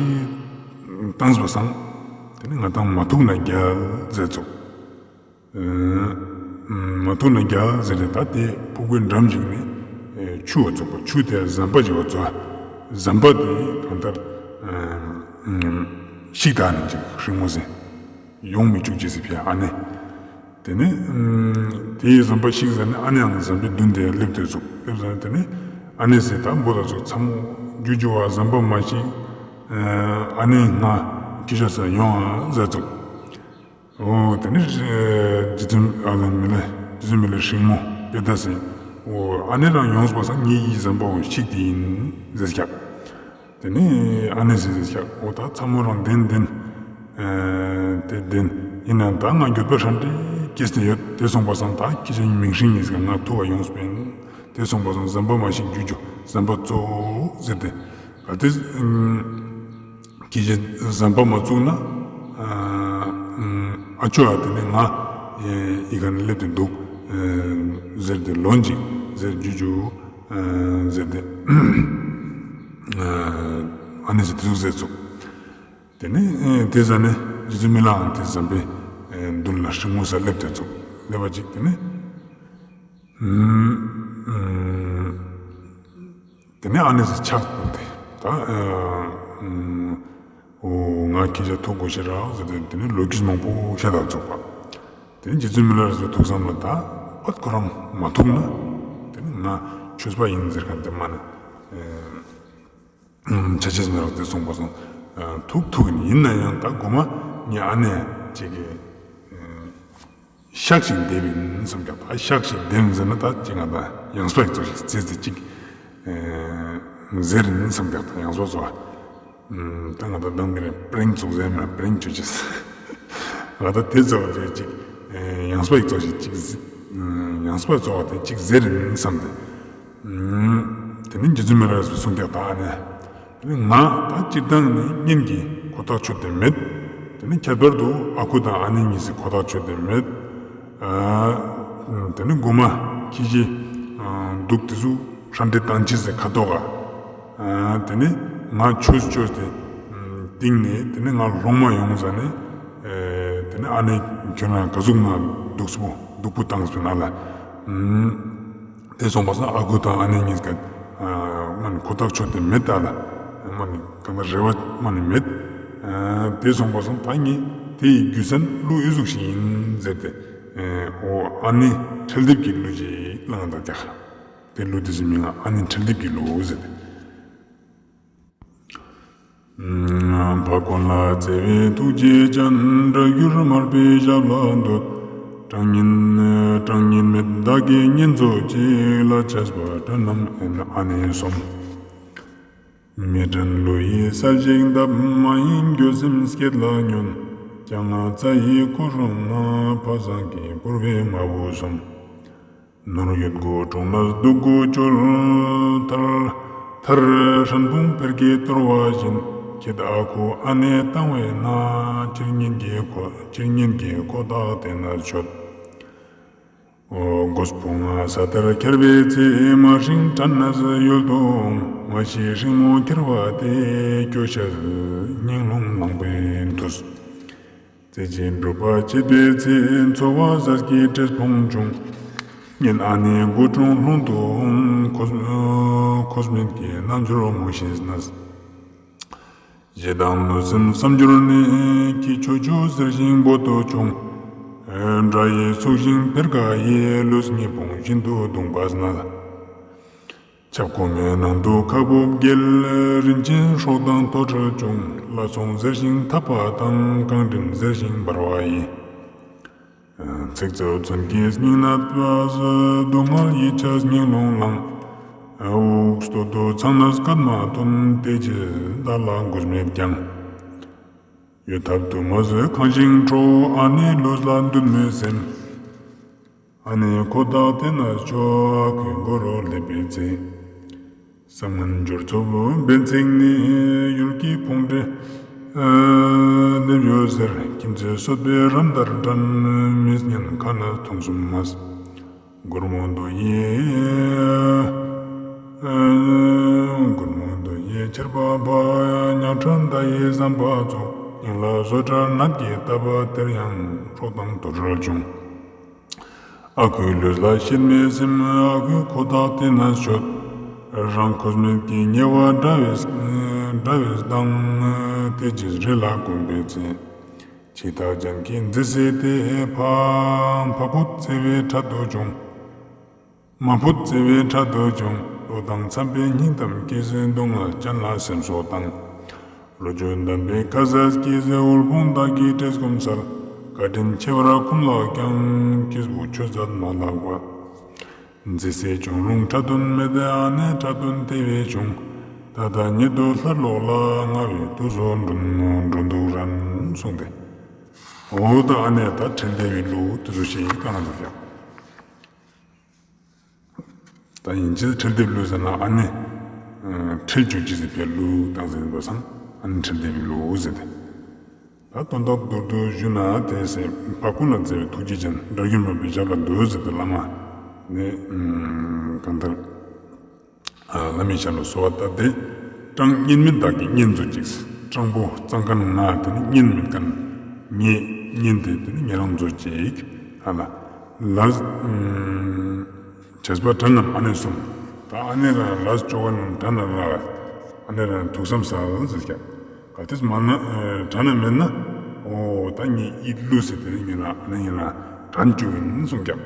བཏང་བ་སང་དེ་ནི་ང་དང་མ་ཐུག་ན་རྒྱལ་ཟེར་ཚོ། མ་ཐུག་ན་རྒྱལ་ཟེར་ཏེ་ད་དེ་ཕུག་པའི་འགྲམ་ཞིག་ནས་ཆུ་བ་ཚོགས་པ་ཆུ་དེ་ཟམ་པ་ཞིག་བ་ཚོ་ཟམ་པ་དེ་གང་ལྟར་ཤིག་དག་ནས་ཅིག་སྲིང་མོ་ཟེར། ཡོང་མི་བཅུག་ཅེས་ཟེར་ཕི་ཨ་ནེ། དེ་ནས་དེའི་ཟམ་པ་ཞིག་ཟེར་ནས་ཨ་ནེའང་ཟམ་པའི་མདུན་དེ་སླེབས་ཏེ་ཚུགས་སླེབས་ཟེར་ནས་དེ་ནས་ཨ་ནེ་ཟེར་ད་འབུ་ལ་ཚུགས་ཚ་མོ་རྒྱུ་རྒྱུ་བ་ཟམ་པ་མ་ཞིག་ཨ་ནེ་ང་ཁྱི་ཤ་ཟ་ཡོང་ཨ་ཟེར་ཚུགས། འོ་དེ་ནས་རྗེ་བཙུན་ཨ་ལ་མི་ལ་རྗེ་བཙུན་མི་ལའི་སྲིང་མོ་དཔེ་ད་ཟེར་འོ་ཨ་ནེ་རང་ཡོངས་པ་སང་ངའི་ཡི་ཟམ་པའོ་ཤིག་དེ་ཡིན་ཟེར་ཀྱག། དེ་ནས་ཨ་ནེ་ཟེར་ཟེར་ཤག། འོ་ད་ཚ་མོ་རང་བདེན་བདེན། དེ་བདེན་ཡིན་ནའང་ད་ང་འགྱོད་པ་ཧྲན་ཏེ་སྐྱེས་ཏེ་ཡོད། དེ་སོང་པ་སང་ད་ཁྱི་ཅན་མིང་སྲིང་ཡིན་ཟེར་ང་ཐུག་པ་ཡོངས་པ་ཡིན། དེ་སོང་པ་སང་ཟམ་པ་མ་ཞིག་རྒྱུ་རྒྱུ་ཟམ་པ་གཙོ་བོ་ཟེར་ཏེ་ག་དེ་ཁྱི་ཅན་ཟམ་པ་མ་བཙུགས་ན་ཨ་ཅོ་ཨ་དེ་ནས་ང་ཡི་ག་ནས་སླེབས་ཏེ་འདུག་ཟེར་ཏེ་ལོན་ཅིག་ཟེར་རྒྱུ་རྒྱུ། ཟེར་ཏེ། ཨ་ནེ་ཟེར་དེ་ཟུག་ཟེར་ཚུགས། དེ་ནས་དེ་ཟ་ནས་རྗེ་བཙུན་མི་ལའང་དེ་ཟམ་པའི་ མདུན་ལ་ཧྲིལ་མོ་ཟེར་སླེབས་ཏེ་ཚུགས་སླེབས་པ་ཅིག་དེ་ནས། ཨུམ། དེ་ནས་ཨ་ནེ་ཟེར་ཕྱག་ཕུལ་ཏེ། ད་ཨོ་ང་ཁྱེད་ཅག་ཐུག་དགོས་ཤེས་རག་ཟེར་ཏེ་དེ་ནས་ལོ་རྒྱུས་མང་པོ་བཤད་དང་ཚུགས་པ། དེ་ནས་རྗེ་བཙུན་མི་ལ་རས་པའི་ཐུགས་བསམ་ལ་ད་པད་ཁོ་རང་མ་ཐུག་ན། དེ་ནས་ང་ཆོས་པ་ཡིན་ཟེར་མཁན་དེ་མ་ནི། ཆ་ཆེས་མི་རག་དེ་གསུངས་པ་སོང་། ཐུག་ཐུག་ཡིན་ཡིན་ན་ཡང་ད་དགོང་མ་ངའི་ཨ་ནེ་ཅིག་གིས། ཤག་ཅིག་འདེབས་ཡིན་བསམ་ཀྱང་ད་ཤག་ཅིག་འདེབས་ཡིན་ཟེར་ན་ད་ཅིག་ང་ད་ཡང་སྤ་ཡིག་ཚོགས་ཤིག་བཙལ་ཚེ་ཅིག་ཟེར་ཡིན་བསམ་ཀྱང་ད་ཡང་སྤ་ཚོགས་ད་ང་ད་གདམ་གི་རེད། པྲེང་ཚོགས་ཟེར་མ་པྲེང་ཆོས་ཅེས་ང་ད་དེ་ཚོགས་དེ་ཅིག་ཡང་སྤ་ཡིག་ཚོགས་ཤིག་ཅིག་ཡང་སྤ་ཚོགས་དེ་ཅིག་ཟེར་ཡིན་བསམ་སྟེ། དེ་ནི་རྗེ་བཙུན་མི་ལ་རས་པས་གསུངས་ཀྱང་ད་ཨ་ནེ། དེ་ནི་ང་ད་སྤྱིར་བཏང་ནི་གཉེན་གྱི་ཁོ་ཐག་ཆོད་དེ་མེད། དེ་ནི་ཁྱད་པར་དུ་ཨ་ཁུ་དང་ཨ་ནེ་གཉིས་སུ་ཁོ་ཐག་ཆོད་དེ་མེད། དེ་ནི་དགོང་མ་ཁྱི་ཁྱི་འདུག་དེ་ཚོ་ཧྲ་འདྲེ་བཏང་ཅི་ཟེར་ཁ་དོག་ག་དེ་ནི་ང་ཆོས་ཆོས་དེ་སྟེང་ནས་དེ་ནི་ང་ལོང་མ་ཡོང་ཟ་ནས། དེ་ནི་ཨ་ནེ་ཁྱོད་རང་ག་ཟུག་ང་སྡུག་སྤོ་སྡུག་པོ་བཏང་སོང་ན་ལ། དེ་སོང་པ་སང་ཨ་ཁུ་དང་ཨ་ནེ་གཉིས་ཀ་མ་ནི་ཁོ་ཐག་ཆོད་དེ་མེད་ད་ལ། མ་ནི་གང་ལྟར་རེ་བ་མ་ནི་མེད། དེ་སོང་པ་སང་ད་ངས་དེ་ཡི་རྒྱུ་མཚན་གླུ་ཨེ་ཟུག་ཞིག་ཡིན་ཟེར་ཏེ། འོ་ཨ་ནེ་ཁྲེལ་འདེབས་ཀྱི་གླུ་ཅིག་བླངས་ད་ཀྱག་དེ་གླུ་དེ་ཚོའི་མིང་ང་ཨ་ནེ་ཁྲེལ་འདེབས་ཀྱི་གླུ་ཟེར་ཏེ། འཕགས་དཀོན་ལ་བརྩེ་བའི་ཐུགས་རྗེ་ཅན། སྒྲ་བསྒྱུར་མར་པའི་ཞབས་ལ་འདུད། གྲངས་སྙེད་གྲངས་སྙེད་མེད་བདག་གི་གཉེན་ཚོགས་གཅིག་ལ་ཆས་པ་དྲན་ནམ་ཨེ་ན་ཨ་ནེ་གསུམ། མི་དྲན་གླུ་ཡིས་གསལ་བྱེད་འདབ། མ་ཡེངས་འགྱོད་སེམས་སྐྱེད་ལ་ཉོན། ཀྱང་ང་རྩ་ཡི་ཁོ་རང་ན། ཕ་བཟང་གི་བུར་བའི་མ་བུ་གསུམ། ནོར་ཡོད་དགུ་གྲོང་ན་སྡུག་གུ་བཅོལ། ཐར་ཐར་ཧྲན་ཕུང་བེར་གྱིས་གཏོར་བ་བཞིན། ཁྱེད་ཨ་ཁུ་ཨ་ནེ་བཏང་བས་ན། ཁྱེད་གཉེན་གྱི་ཁོ་ཁྱེད་གཉེན་གྱི་ཁོ་ཐག་དེ་ན་ཆོད། འོ་མགོ་སྤུ་ང་ས་ལྟར་འཁྱར་བའི་ཚེ། མ་ཧྲིང་དྲན་ནས་ཡུལ་དུ་འོང་། མ་ཤི་ཧྲིང་མོ་འཁྱེར་བ་དེ། སྐྱོ་ཤས་སྙིང་རླུང་ལངས་པའི་དུས། རྩེ་གཅིག་སྒྲུབ་པ་བྱེད་པའི་ཚེ། འཚོ་བ་ཟས་ཀྱི་འབྲས་སྤུངས་བྱུང་། གཉེན་ཨ་ནེ་མགོ་ཀྲུང་ལྷུང་དུ་འོང་། ཁོ་ཁོ་སྨན་གྱི་རྣལ་འབྱོར་ངོ་ཤེས་ནས། ཞེ་སྡང་ལུས་སེམས་སམ་འགྱུར་ནས། ཁྱི་ཆོ་ཆོ་ཟེར་ཞིང་འབོད་དོ་བྱུང་། དགྲ་ཡིས་ཚུགས་ཤིང་བེར་ཀ་ཡིས། ལུས་ཉི་སྤུངས་བཞིན་དུ་བརྡུངས་པ་ན། ཆབ་ཁུང་མའི་ནང་དུ་ཁ་སྦུབ་འགྱེལ། རིན་ཆེན་སྲོག་དང་དོ་ཁྲལ་བྱུང་། ལ་སོང་ཟེར་ཞིང་འཐབ་པ་དང་། རྐང་དྲིན་ཟེར་ཞིང་འབར་བ་ཡིས། ཚིག་རྩུབ་མཚོན་གྱིས་སྙིང་ནད་པ། སྡུག་བསྔལ་ཡིད་ཆེས་སྙིང་རླུང་ལངས། དབུགས་སྟོད་དུ་ཚང་ནས་སྐད་མ་ཐོན། དེ་རྗེས་བདག་ལ་འགོས་མེད་ཀྱང་། གཡོལ་ཐབས་དུ་མ་བཟོད་ཁེངས་ཤིང་ཁྲོ། ཨ་ནེ་ལུས་ལ་འདུད་མེད་སེམས། ཨ་ནེ་ཁོ་ཐག་དེ་ན་ཆོད། ཨ་ཁུའི་མགོ་རུ་སླེབས་པའི་ཚེ། བསམ་ངན་སྦྱོར་རྩུབ་འབེན་ཚིག་ནི། ཡུལ་གྱི་ཕུང་འདྲེ་སླེབས་ཡོད་ཟེར། ཁྱིམ་མཚེས་གསོད་པའི་རམ་དར་འགྲན། མི་སྙན་ཁ་ནས་མཐོང་གསུམ་མས། སྒོར་མོ་འདུ་ཡི། སྒོར་མོ་འདུ་ཡི་ཆེར་པ་པ། ཉག་ཕྲ་མདའ་ཡི་ཟམ་པ་ཚོ། སྙིང་ལ་བཟོ་གྲྭ་ནད་ཀྱིས་བཏབ་པ། དེར་ཡང་སྲོག་དང་དོ་ཁྲལ་བྱུང་། ཨ་ཁུའི་ལུས་ལ་ཤེད་མེད་སེམས། ཨ་ཁུའི་ཁོ་ཐག་དེ་ན་ཆོད། རང་ཁོ་སྨན་གྱི་ཉེ་བ་འདྲ་བས་འདྲ་བས་དང་། དེ་རྗེས་རི་ལ་གོམ་པའི་ཚེ། འཆི་བདག་ཅན་གྱི་མཛེ་སྲས་དེ། ཕ་ཕ་བུ་བརྩེ་བའི་ཕྲག་ཏུ་བྱུང་། མ་བུ་བརྩེ་བའི་ཕྲག་ཏུ་བྱུང་། བློ་དང་འཚམ་པའི་སྙིང་གཏམ་གྱིས། སྡུག་བསྔལ་ཅན་ལ་སེམས་གསོ་བཏང་། ལོ་རྒྱུས་གདམས་པའི་ཁ་ཟས་ཀྱིས། དབུལ་ཕོངས་བདག་གི་བཀྲེས་སྐོམ་སེལ། བཀའ་དྲིན་ཆེ་བར་ཁོམ་ལགས་ཀྱང་། སྐྱེས་བུ་ཆོས་མཛད་མ་ལགས་པ། མཛེ་སྲས་ཅུང་རུང་ཕྲག་དོན་མེད། ཨ་ནེ་ཕྲག་དོན་དེ་བས་བྱུང་། ད་ལྟ་ཉིད་དུ་སླར་ལོག་ལ། ང་བའི་དུག་སོ་འགྲོ་འགྲོ་འདུག་རན་གསུངས་ཏེ། འོ་ད་ཨ་ནེ་ད་ཁྲེལ་འདེབས་པའི་གླུ་དེ་ཚོ་ཞིག་བཏང་འདུག་ཀྱང་། ད་ཡིན་ཕྱིར་ཁྲེལ་འདེབས་གླུ་ཟེར་ན་ཨ་ནེ། ཁྲེལ་བཅུག་ཅི་ཟེར་བའི་གླུ་བཏང་ཟིན་པ་སང་ཨ་ནེ་ཁྲེལ་འདེབས་པའི་གླུ་ཟེར་ཏེ། ད་དོན་དག་མདོར་བསྡུས་ཞུ་ན་དེ་སེ་འཕགས་སྐུ་ན་བརྩེ་བའི་ཐུགས་རྗེ་ཅན། སྒྲ་བསྒྱུར་མར་པའི་ཞབས་ལ་འདུད་ཟེར་ཏེ་བླ་མ་ནི་གང་ལྟར་བླ་མའི་ཞབས་ལ་གསོལ་བ་བཏབ་སྟེ། གྲངས་སྙེད་མེད་བདག་གི་གཉེན་ཚོགས་གཅིག་སྤྲང་པོ་གཙང་མཁན་ང་དེ་ནི་གཉེན་མེད་མཁན་ངེད་ གཉེན་དེ་དེ་ནི་ཉེ་རང་མཛོད་ཅིག་ཨ་ལ། ལ། བྱས་པ་དགྲ་རྣམས་ཨ་ནེ་གསུམ། ད་ཨ་ནེ་རང་ལ་ཅོ་ག་རྣམས་དགྲ་རྣམས་ལ། ཨ་ནེ་རང་ཐུགས་བསམ་ཟབ་ཟེར་ཀྱང་། གལ་ཏེ་མ་ན་དགྲ་རྣམས་མེད་ན། འོ་ད་ངས་ཡིད་བསླུས་ཟེར་དེ་ནི་ཉེ་རང་ཨ་ནེ་ཉེ་རང་དགྲ་བཅུག་ཡིན་གསུངས་ཀྱང་།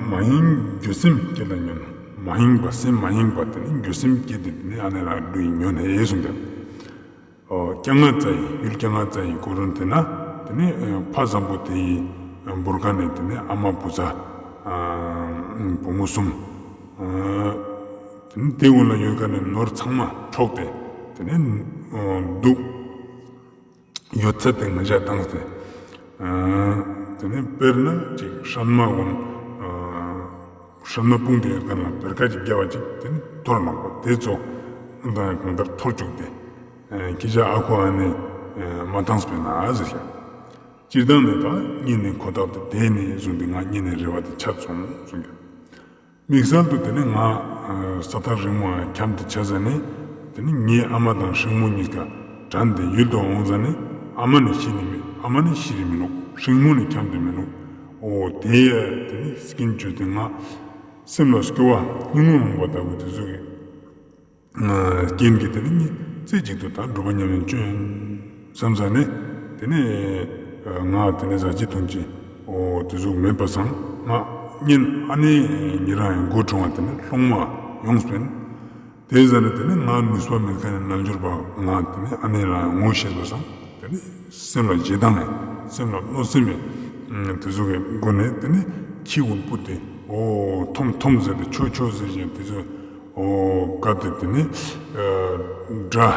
མ་ཡེངས་འགྱོད་སེམས་བསྐྱེད་ལ་ཉོན། མ་ཡེངས་པ་སེམས་མ་ཡེངས་པ་དེ་ནི་འགྱོད་སེམས་བསྐྱེད་དེ་དེ་ནི་ཨ་ནེ་ལ་འགྲོ་ཡི་ཉོན་ཧེ་གསུངས་ཀྱང་། ཨོ། སྐྱ་ང་རྩ་ཡི་ཡུལ་སྐྱ་ང་རྩ་ཡི་སྐོར་རུ་དེ་ན་དེ་ནི་ཕ་བཟང་པོ་དེ་ཡི་འབུར་ཁ་ནས་དེ་ནི་ཨ་མ་བུ་ཚ་བུ་མོ་གསུམ། དེ་ནི་དེ་འོག་ལ་ཡོད་ཁ་ནས་ནོར་ཚང་མ་འཕྲོག་སྟེ་དེ་ནི་སྡུག་ཡོད་ཚད་དེ་ང་ཅག་བཏང་སྟེ། དེ་ནས་དཔེར་ན་ཅིག་སྲན་མ་གུན། སྲན་མ་སྤུངས་ཏེ་ཡོད་མཁན་ལ་བེར་ཀ་ཅིག་བརྒྱབ་པ་ཅིག་དེ་ནི་འཐོར་ནག་པོ་དེ་ཚོ་དང་གང་ལྟར་འཐོར་བཅུག་སྟེ། ཁྱེད་ཅག་ཨ་ཁུ་ཨ་ནེ་མ་བཏང་སྤེ་ན་ཟེར་ཤག་སྤྱིར་བཏང་ནས་ད་གཉེན་ནི་ཁོ་ཐག་ཏུ་དེ་ནས་བཟུང་སྟེ་ང་གཉེན་ནི་རེ་བ་དེ་ཆ་ཚང་གསུངས་ཀྱང་། དམིགས་བསལ་དུ་དེ་ནི་ང་ས་ཐག་རིང་མོ་འཁྱམས་ཏེ་ཆ་ཟ་ནས། དེ་ནི་ངའི་ཨ་མ་དང་སྲིང་མོ་གཉིས་ཀ་དྲན་ཏེ་ཡུལ་དུ་འོང་ཟ་ནས། ཨ་མ་ནི་ཤི་ནི་མེད། ཨ་མ་ནི་ཤི་རི་མི་ནུག་སྲིང་མོ་ནི་འཁྱམས་ཏེ་མི་ནུག་འོ་དེ་ཡ་དེ་ནི་སྐྱིན་བཅོས་ཏེ་ང་སེམས་ལ་སྐྱོ་བ་སྙིང་རླུང་ལངས་པ་ལྟ་བུ་དེ་ཚོ་གི་རྐྱེན་གྱིས་དེ་ནི་ངས་རྩེ་གཅིག་ཏུ་ད་སྒྲུབ་པ་ཉམས་ལེན་བསྐྱོན་བསམ་ས་ནས། དེ་ནས་ང་དེ་ནས་ཟ་ཅི་འཐུང་ཅི་འོ་དེ་ཟུག་མེད་པ་སང་ང་གཉེན་ཨ་ནེ་ཉེ་རང་ཡང་མགོ་དྲུང་བ་དེ་ནས་སློང་མ་ཡོངས་པས། དེ་ཟ་ནས་དེ་ནས་ང་ནུས་པ་མེད་མཁན་ནས་རྣལ་འབྱོར་པ་ང་དེ་ནས་ཨ་ནེ་ལ་ངོ་ཤེས་པ་སང་དེ་ནས་སེམས་ལ་ཞེ་སྡང་ནས་སེམས་ལ་གནོད་སེམས་མེད་དེ་ཟུག་གི་སྒོ་ནས་དེ་ནས་ཁྱི་གུན་སྤུད་དེ་འོ་ཐོམ་ཐོམ་ཟེར་ཏེ་ཆོ་ཆོ་ཟེར་བཞིན་དེ་ཚོ། འོ་སྐབས་དེ་དེ་ནི་སྒྲ་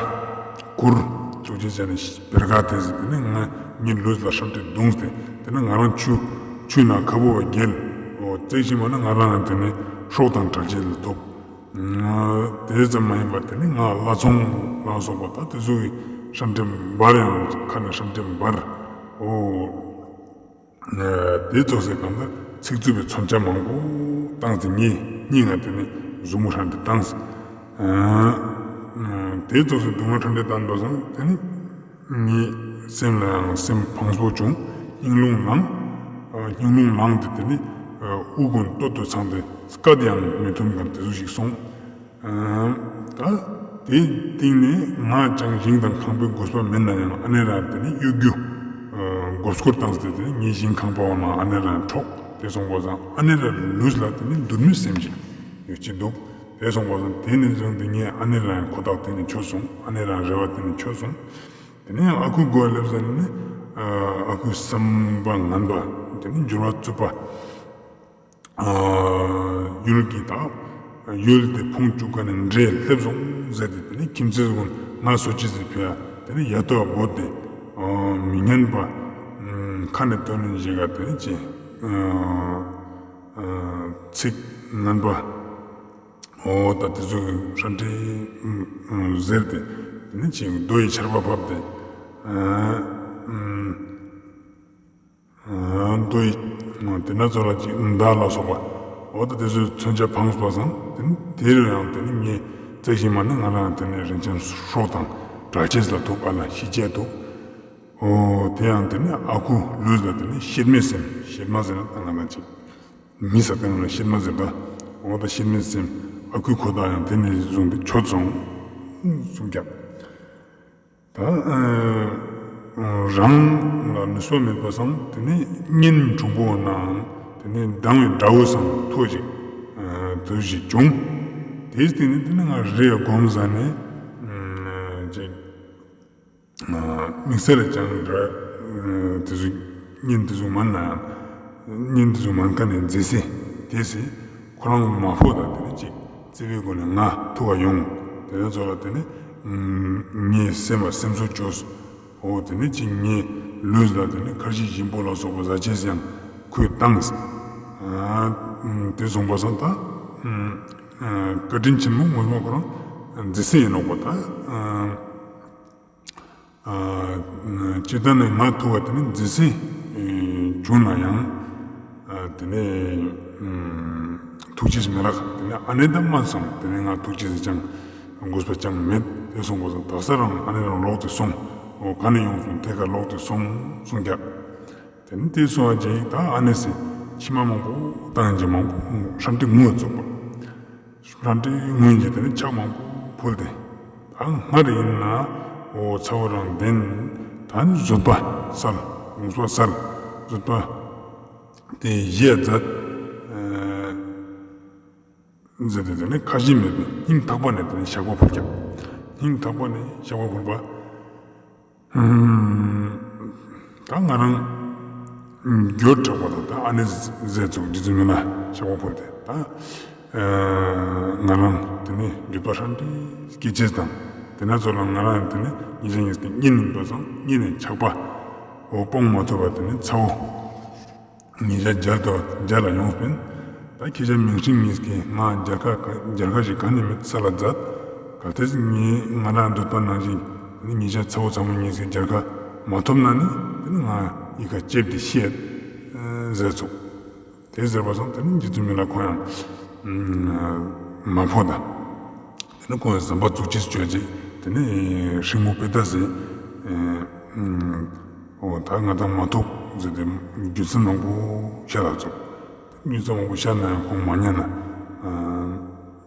གུར་ཐུགས་རྗེ་ཅན་ནི་བེར་ཀ་དེ་ཟེར་དེ་ནི་ང་གཉིས་ལུས་ལ་ཧྲམ་ཏེ་བརྡུངས་ཏེ་དེ་ནི་ང་རང་ཆུ་ཆུ་ནང་ཁ་བུབ་བརྒྱལ། འོ་རྩེག་ཤིང་མ་ན་ང་རང་དེ་ནི་སྲོག་དང་བྲལ་བྱེད་ལ་ཐུག་དེ་ཙམ་མ་ཡིན་པར་དེ་ནི་ང་བླ་ཚོང་ལ་སོགས་པ་ད་དེ་ཚོ་གི་ཧྲམ་ཏེ་འབར་ཡང་ཁ་ནས་ཧྲམ་ཏེ་འབར། འོ། དེ་ཚོ་ཟེར་གང་ལྟར་ཚིག་རྩུབ་པའི་མཚོན་ཆ་མང་པོ་བཏང་སྟེ་ངའི་སྙིང་ང་དེ་ནི་ཟུག་རྔུ་ཧྲན་ཏེ་བཏང་། དེ་ཚོ་ཟེར་སྡུག་བསྔལ་ཧྲན་ཏེ་བཏང་འདུག་སང་དེ་ནི་ངའི་སེམས་ལ་ཡང་སེམས་ཕངས་པོ་བྱུང་། སྙིང་རླུང་ལངས། སྙིང་རླུང་ལངས་ཏེ་དེ་ནི་དབུགས་ཀུན་ཏོག་ཏོ་ཚང་སྟེ་སྐད་ཡང་མི་ཐོན་མཁན་དེ་ཚོ་ཞིག་སོང་། ད་དེའི་སྟེང་ནས་ང་ཅང་ཞིང་དང་ཁང་པའི་དགོས་པ་མེད་ན་ཡང་ཨ་ནེ་རང་དེ་ནི་གཡོ་སྒྱུ་མགོ་སྐོར་བཏང་སྟེ་དེ་ནི་ངའི་ཞིང་ཁང་པ་བ་ན་ཨ་ནེ་རང་འཕྲོག་དེ་སོང་པ་སང་ཨ་ནེ་རང་ལུས་ལ་དེ་ནི་འདུན་མི་སེམས་ཤིག་ཡོད་ཀྱི་འདུག་དེ་སོང་པ་སང་དེ་ནི་བཟུང་སྟེ་ངས་ཨ་ནེ་རང་ཁོ་ཐག་དེ་ནི་ཆོད་སོང་། ཨ་ནེ་རང་རེ་བ་དེ་ནི་ཆོད་སོང་། དེ་ནས་ཨ་ཁུ་མགོ་སླེབས་ས་ནི་ཨ་ཁུ་བསམ་པ་ངན་པ་དེ་ནི་འགྱུར་བ་རྩུབ་པ། ཡུལ་གྱི་དག་ཡུལ་དེ་ཕུང་བཅུག་ག་ནས་འདྲེ་སླེབས་སོང་ཟེར་ཏེ་དེ་ནས་ཁྱིམ་མཚེས་ཀུན་ང་སོ་ཅི་ཟིག་ཕུལ་ཡ་དེ་ནས་ཡ་ཏོ་བ་བོ་དེ་མི་ཉན་པ་ཁ་ནས་བཏོན་ནས་བཞེས་ག་དེ་ནས་ཅི་ཚིག་ངན་པ་འོ་ད་དེ་ཚོ་ཧྲ་འདྲེ་ཟེར་ཏེ་དེ་ནས་ཅི་རྡོ་ཡི་ཆར་པ་བབས་ཏེ། མདོ་ཡི། དེ་ན་ཚོ་ལ་ཅིག་མདའ་ལ་སོགས་པ། འོ་ད་དེ་ཚོའི་མཚོན་ཆ་འཕངས་པ་སང་དེ་ནི་དེ་རུ་ཡང་དེ་ནི་ངས་རྩེག་ཤིང་མ་ནི་ང་རང་དེ་ནི་རིན་ཆེན་སྲོག་དང་བྲལ་ཆེས་ལ་ཐུག་པ་ལ་ཤི་ཆེས་ཐུག་འོ་དེ་ཡང་དེ་ནི་ཨ་ཁུ་ལུས་ལ་དེ་ནི་ཤེད་མེད་སེམས་ཤེད་མ་ཟེར་ན་ད་ང་རང་ཅིག་མི་ས་དེ་ནི་ལ་ཤེད་མ་ཟེར་ད། འོ་ད་ཤེད་མེད་སེམས་ཨ་ཁུའི་ཁོ་ཐག་ཡང་དེ་ནི་བཟུང་སྟེ་ཆོད་སོང་གསུངས་ཀྱང་། ད་རང་ལ་ནུས་པ་མེད་པ་སང་དེ་ནས་གཉེན་གྲོགས་པོ་ནའང་དེ་ནས་སྡང་བའི་དགྲ་བོ་སང་ཐོག་ཅིག་དུ་ཞིག་བྱུང་། དེའི་སྟེང་ནས་དེ་ནས་ང་རེ་སྒོམ་ཟ་ནས་ཅིག་དམིགས་བསལ་ལ་ཅང་འདྲ་དེ་ཚོ་གཉེན་དེ་ཚོ་མ་ན་ཡང་གཉེན་དེ་ཚོ་མ་ན་ཀ་ནས་མཛེས་སེ་དེ་སེ་ཁོ་རང་མ་ཕོ་དང་དེ་ནས་ཅིག་རྩེ་བའི་སྒོ་ནས་ང་ཐུག་ག་ཡོང་། དེ་ནས་ཚོ་ལ་དེ་ནས་ངའི་སེམས་ལ་སེམས་གསོ་བཅོས། འོ་དེ་ནས་ཅིག་ངའི་ལུས་ལ་དེ་ནས་ཁར་ཤི་ཞིམ་པོ་ལ་སོགས་པ་བཟའ་ཆས་ཡང་ཁོས་བཏང་། དེ་སོང་པ་སང་ད་བཀའ་དྲིན་ཆེན་མོ་ངོ་མ་ཁོ་རང་མཛེས་སེ་ཡིན་ནོག་པ་ད། སྤྱིར་བཏང་ནས་ང་ཐུག་པ་དེ་ནི་མཛེས་སེ་བྱུང་ན་ཡང་དེ་ནས་ཐུགས་རྗེ་ཆེ་མི་རག་དེ་ནས་ཨ་ནེ་དང་མ་སང་དེ་ནས་ང་ཐུགས་རྗེ་ཆེ་ཅང་དགོས་པ་ཅང་མེད། དེ་སོང་པ་སང་དག་ས་རང་ཨ་ནེ་རང་ལོག་སྟེ་སོང་། ག་ནས་ཡོང་སོང་། ཐད་ཀར་ལོག་སྟེ་སོང་གསུངས་ཀྱག་དེ་ནས་དེ་སོང་བ་ཅིག་ད་ཨ་ནེ་སི་མཆི་མ་མང་པོ་བཏང་ཅིག་མང་པོ་ཧྲམ་ཏེ་ངུ་བཙུགས་པ། ཧྲམ་ཏེ་ངུ་ཅིག་དེ་ནས་ཕྱག་མང་པོ་ཕུལ་ཏེ། ད་སྔར་ཡིན་ན་འོ་ཚ་བོ་རང་བདེན། ད་ནི་བཟོད་པ་སལ། ལུང་པ་སལ། བཟོད་པ་དེ་བཞེས་མཛད། མཛད་དེ་དེ་ནས་ཁ་ཞེ་མེད་པའི་སྙིང་ཐག་པ་ནས་དེ་ནས་བཤགས་པ་ཕུལ་ཀྱག་སྙིང་ཐག་པ་ནས་བཤགས་པ་ཕུལ་བ། ད་ང་རང་འགྱུར་དྲག་པ་དང་ད་ཨ་ནེ་ཟས་ཚུགས་རྗེ་བཙུན་མི་ལ་བཤགས་པ་ཕུལ་ཏེ་ད་ང་རང་དེ་ནས་འགྱུར་བ་ཧྲམ་ཏེ་སྐྱེ་ཅེས་དང་དེ་ན་ཚོ་ལ་ང་རང་དེ་ནས་ཉེ་ཆར་ཉིན་སྐྱེ་གཉེན་ཡིན་པ་སང་གཉེན་ནས་ཆགས་པ་འོ་སྤོང་མ་ཐུབ་པ་དེ་ནས་ཚ་བོ། ཉེ་ཆར་མཇལ་དུ་མཇལ་ལ་ཡོང་སྤེན། ད་ཁྱེད་ཅག་མིང་སྲིང་གཉིས་ཀྱིས་ང་མཇལ་ཁ་མཇལ་ཁ་ཞིག་ག་ནས་མེད་ས་ལ་མཛད། གལ་ཏེ་ངས་ང་རང་འདོད་པ་ནང་བཞིན་ནི་ཉེ་ཆར་ཚ་བོ་ཚ་མོ་གཉིས་ཀྱིས་མཇལ་ཁ་མ་ཐོབ་ན་ནི་དེ་ནི་ང་ཡི་ཁ་ལྕེབས་ཏེ་བཤད་ཟེར་ཚུགས། དེ་ཟེར་བ་སང་དེ་ནི་རྗེ་བཙུན་མི་ལ་ཁོ་ཡང་མ་ཕོད་ད། དེ་ནི་ཁོང་ཟམ་པ་བཙུགས་ཅེས་བྱོས་རྗེས་དེ་ནི་ཧྲིང་མོ་དཔེ་ལྟ་ཟེར། ཨོ་ད་ང་དང་མ་ཐུག་ཟེར་ཏེ་རྒྱུ་མཚན་མང་པོ་བཤད་ལ་བཙུགས། རྒྱུ་མཚན་མང་པོ་བཤད་ན་ཡང་ཁོང་མ་ཉན་ན།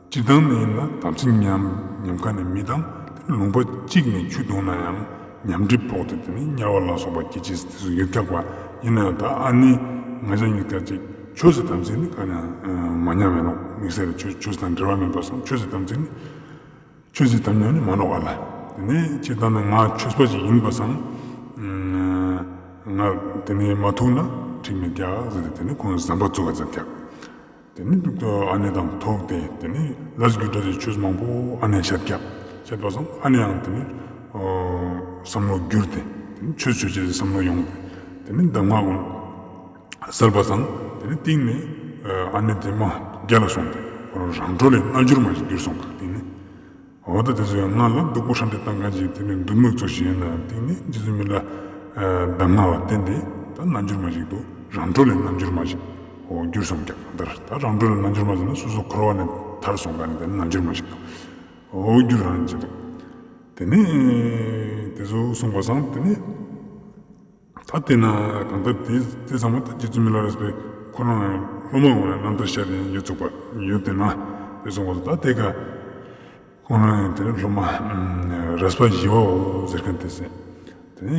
སྤྱིར་བཏང་ནི་ཡིན་ན་དམ་ཚིག་ཉམས་ཉམས་ཁ་ནས་མི་དང་དེ་ནི་ལུང་པ་གཅིག་ནས་ཆུ་བཏུང་ན་ཡང་ཉམས་གྲིབ་ཕོག་སྟེ་དེ་ནི་དམྱལ་བ་ལ་སོགས་པ་སྐྱེ་ཅེས་དེ་ཚོ་ཡོད་ཀྱག་པ་ཡིན་ན་ཡང་ད་ཨ་ནི་ང་ཅག་གཉིས་ཀ་ཅིག་ཆོས་སུ་དམ་ཚིག་ནི་ག་ནས་མ་ཉམས་མེད་ནོ། དམིགས་བསལ་ཆོས་ཆོས་དང་འབྲེལ་བ་མེད་པ་སང་ཆོས་སུ་དམ་ཚིག་ནི་ཆོས་སུ་དམ་ཉམས་ནི་མ་ནོག་ཨ་ལ། དེ་ནས་ཅི་ལྟར་ན་ང་ཆོས་པ་ཞིག་ཡིན་པ་སང་ང་དེ་ནས་མ་ཐུག་ན་འགྲིག་མི་རྒྱག་ཟེར་ཏེ་དེ་ནས་ཁོང་ཟམ་པ་བཙུགས་པ་ཟེར་ཀྱག་དེ་ནས་ཨ་ནེ་དང་ཐུག་སྟེ་དེ་ནས་ལས་རྒྱུ་འབྲས་ཀྱི་ཆོས་མང་པོ་ཨ་ནེ་བཤད་ཀྱག་བཤད་པ་སང་ཨ་ནེ་ཡང་དེ་ནས་བསམ་བློ་བསྒྱུར་ཏེ་དེ་ནས་ཆོས་ཆོས་ཅེས་བསམ་བློ་ཡོང་སྟེ་དེ་ནས་གདམས་ངག་གསལ་བ་སང་དེ་ནས་སྟེང་ནས་ཨ་ནེ་དེ་མ་རྒྱལ་ལ་སོང་སྟེ་ཁོ་རང་རང་གྲོལ་ལས་རྣལ་འབྱོར་མ་ཞིག་གྱུར་སོང་ཀྱག་སྟེང་ནས། འོ་ད་དེ་ཚོ་ཡང་ང་ལ་སྡུག་པོ་ཧྲམ་ཏེ་བཏང་མཁན་ཞིག་དེ་ནས་འདུག་མི་ཚོ་ཞིག་ཡིན་ན་ཡང་སྟེང་ནས་རྗེ་བཙུན་མི་ལ་གདམས་ངག་ལ་བརྟེན་ཏེ་ད་རྣལ་འབྱོར་མ་ཞིག་ཏུ་རང་གྲོལ་ལས་རྣལ་འབྱོར་མ་ཞིག་འོ་གྱུར་སོང་ཀྱག་ད་ད་རང་གྲོལ་ལས་རྣལ་འབྱོར་མ་ཟེར་ན་སོ་སོ་འཁོར་བ་ནས་ཐར་སོང་མཁན་ནི་དེ་ནི་རྣལ་འབྱོར་མ་ཞིག་ཏུ་འོ་གྱུར་རང་ཅི་འདུག་དེ་ནས་དེ་ཚོ་གསུངས་པ་སང་དེ་ནས། ད་དེ་ན་གང་ལྟར་དེ་དེ་ཚང་མ་ད་རྗེ་བཙུན་མི་ལ་རས་པའི་ཁོ་རང་སློབ་མ་ངོ་ལ་རྣམ་ཐར་ཤར་ཏེ་ཡོད་ཚུགས་པ་ཡོད་དེ་ན་དེ་སོང་བ་ད་དེ་ག་ཁོ་རང་དེ་ནས་སློབ་མ་རས་པ་ཞི་བའོ་ཟེར་མཁན་དེ་ཟེར། དེ་ནས་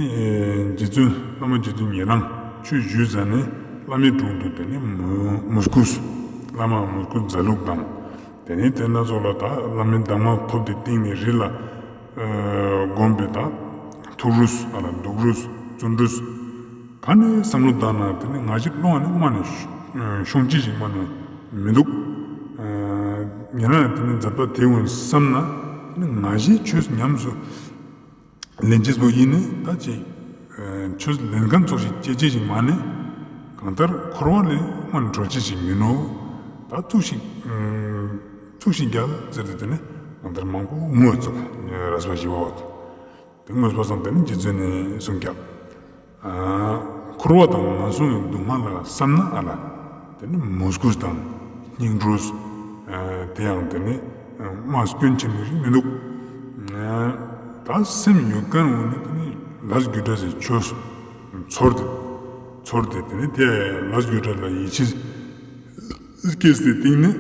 རྗེ་བཙུན་བླ་མ་རྗེ་བཙུན་ཉེ་རང་ཆོས་ཞུས་ཟ་ནས་བླ་མའི་དྲུང་དུ་དེ་ནས་མུ་མུ་སྐུ་བླ་མ་མུ་སྐུ་ཛ་ལུག་དང་། དེ་ནས་དེ་ན་ཚོ་ལ་ད་བླ་མའི་གདམས་ངག་ཐོབ་སྟེ་སྟེང་ནས་རི་ལ་ཨ་བསྒོམས་པའི་ད་ཐུགས་རུས་ཨ་ལ་འདུག་རུས་བརྩོན་འགྲུས་ག་ནས་བསམ་བློ་བཏང་ན་དེ་ནས་ང་ཞིག་བློ་ནས་མ་ནས་ཤོང་ཅི་ཞིག་མ་ནས་མི་འདུག་ཨ་ཉེ་རང་དེ་ནས་མཛད་པ་དེ་འོན་བསམ་ན་དེ་ནས་ང་ཞིག་ཆོས་ཉམས་སུ། ལན་ཅེས་པོ་ཡིན་ནི་ད་ཅི། ཆོས་ལན་མཁན་ཚོགས་ཤིག་སྐྱེ་ཅེས་ཤིག་མ་ནི། གང་ལྟར་འཁོར་བ་ལས་མ་གྲོལ་ཅེས་ཤིག་མིན་ནོ། ད་ཐུགས་ཤིག་ཐུགས་ཤིག་རྒྱལ་ཟེར་ཏེ་དེ་ནི་གང་ལྟར་མང་པོ་ངུ་བཙུགས་རས་པ་ཞི་བའོ། དེ་ངུས་པ་སང་དེ་ནི་རྗེ་བཙུན་ནས་གསུངས་ཀྱང་། འཁོར་བ་དང་ངན་སོང་གི་སྡུག་བསྔལ་ལ་བསམ་ན་ཨ་ལ། དེ་ནི་མོས་གུས་དང་སྙིང་རུས། དེ་ཡང་དེ་ནི་མ་སྐྱོན་ཆེན་པོ་ཞིག་མི་འདུག་ད་སེམས་ཡོད་མཁན་འོ་ནི་དེ་ནི་ལས་རྒྱུ་འབྲས་སི་ཆོས་ཚོར་ཏེ། ཚོར་ཏེ་དེ་ནི་དེ་ལས་རྒྱུ་འབྲས་ལ་ཡིད་ཆེས་སྐྱེས་ཏེ་སྟེང་ནི།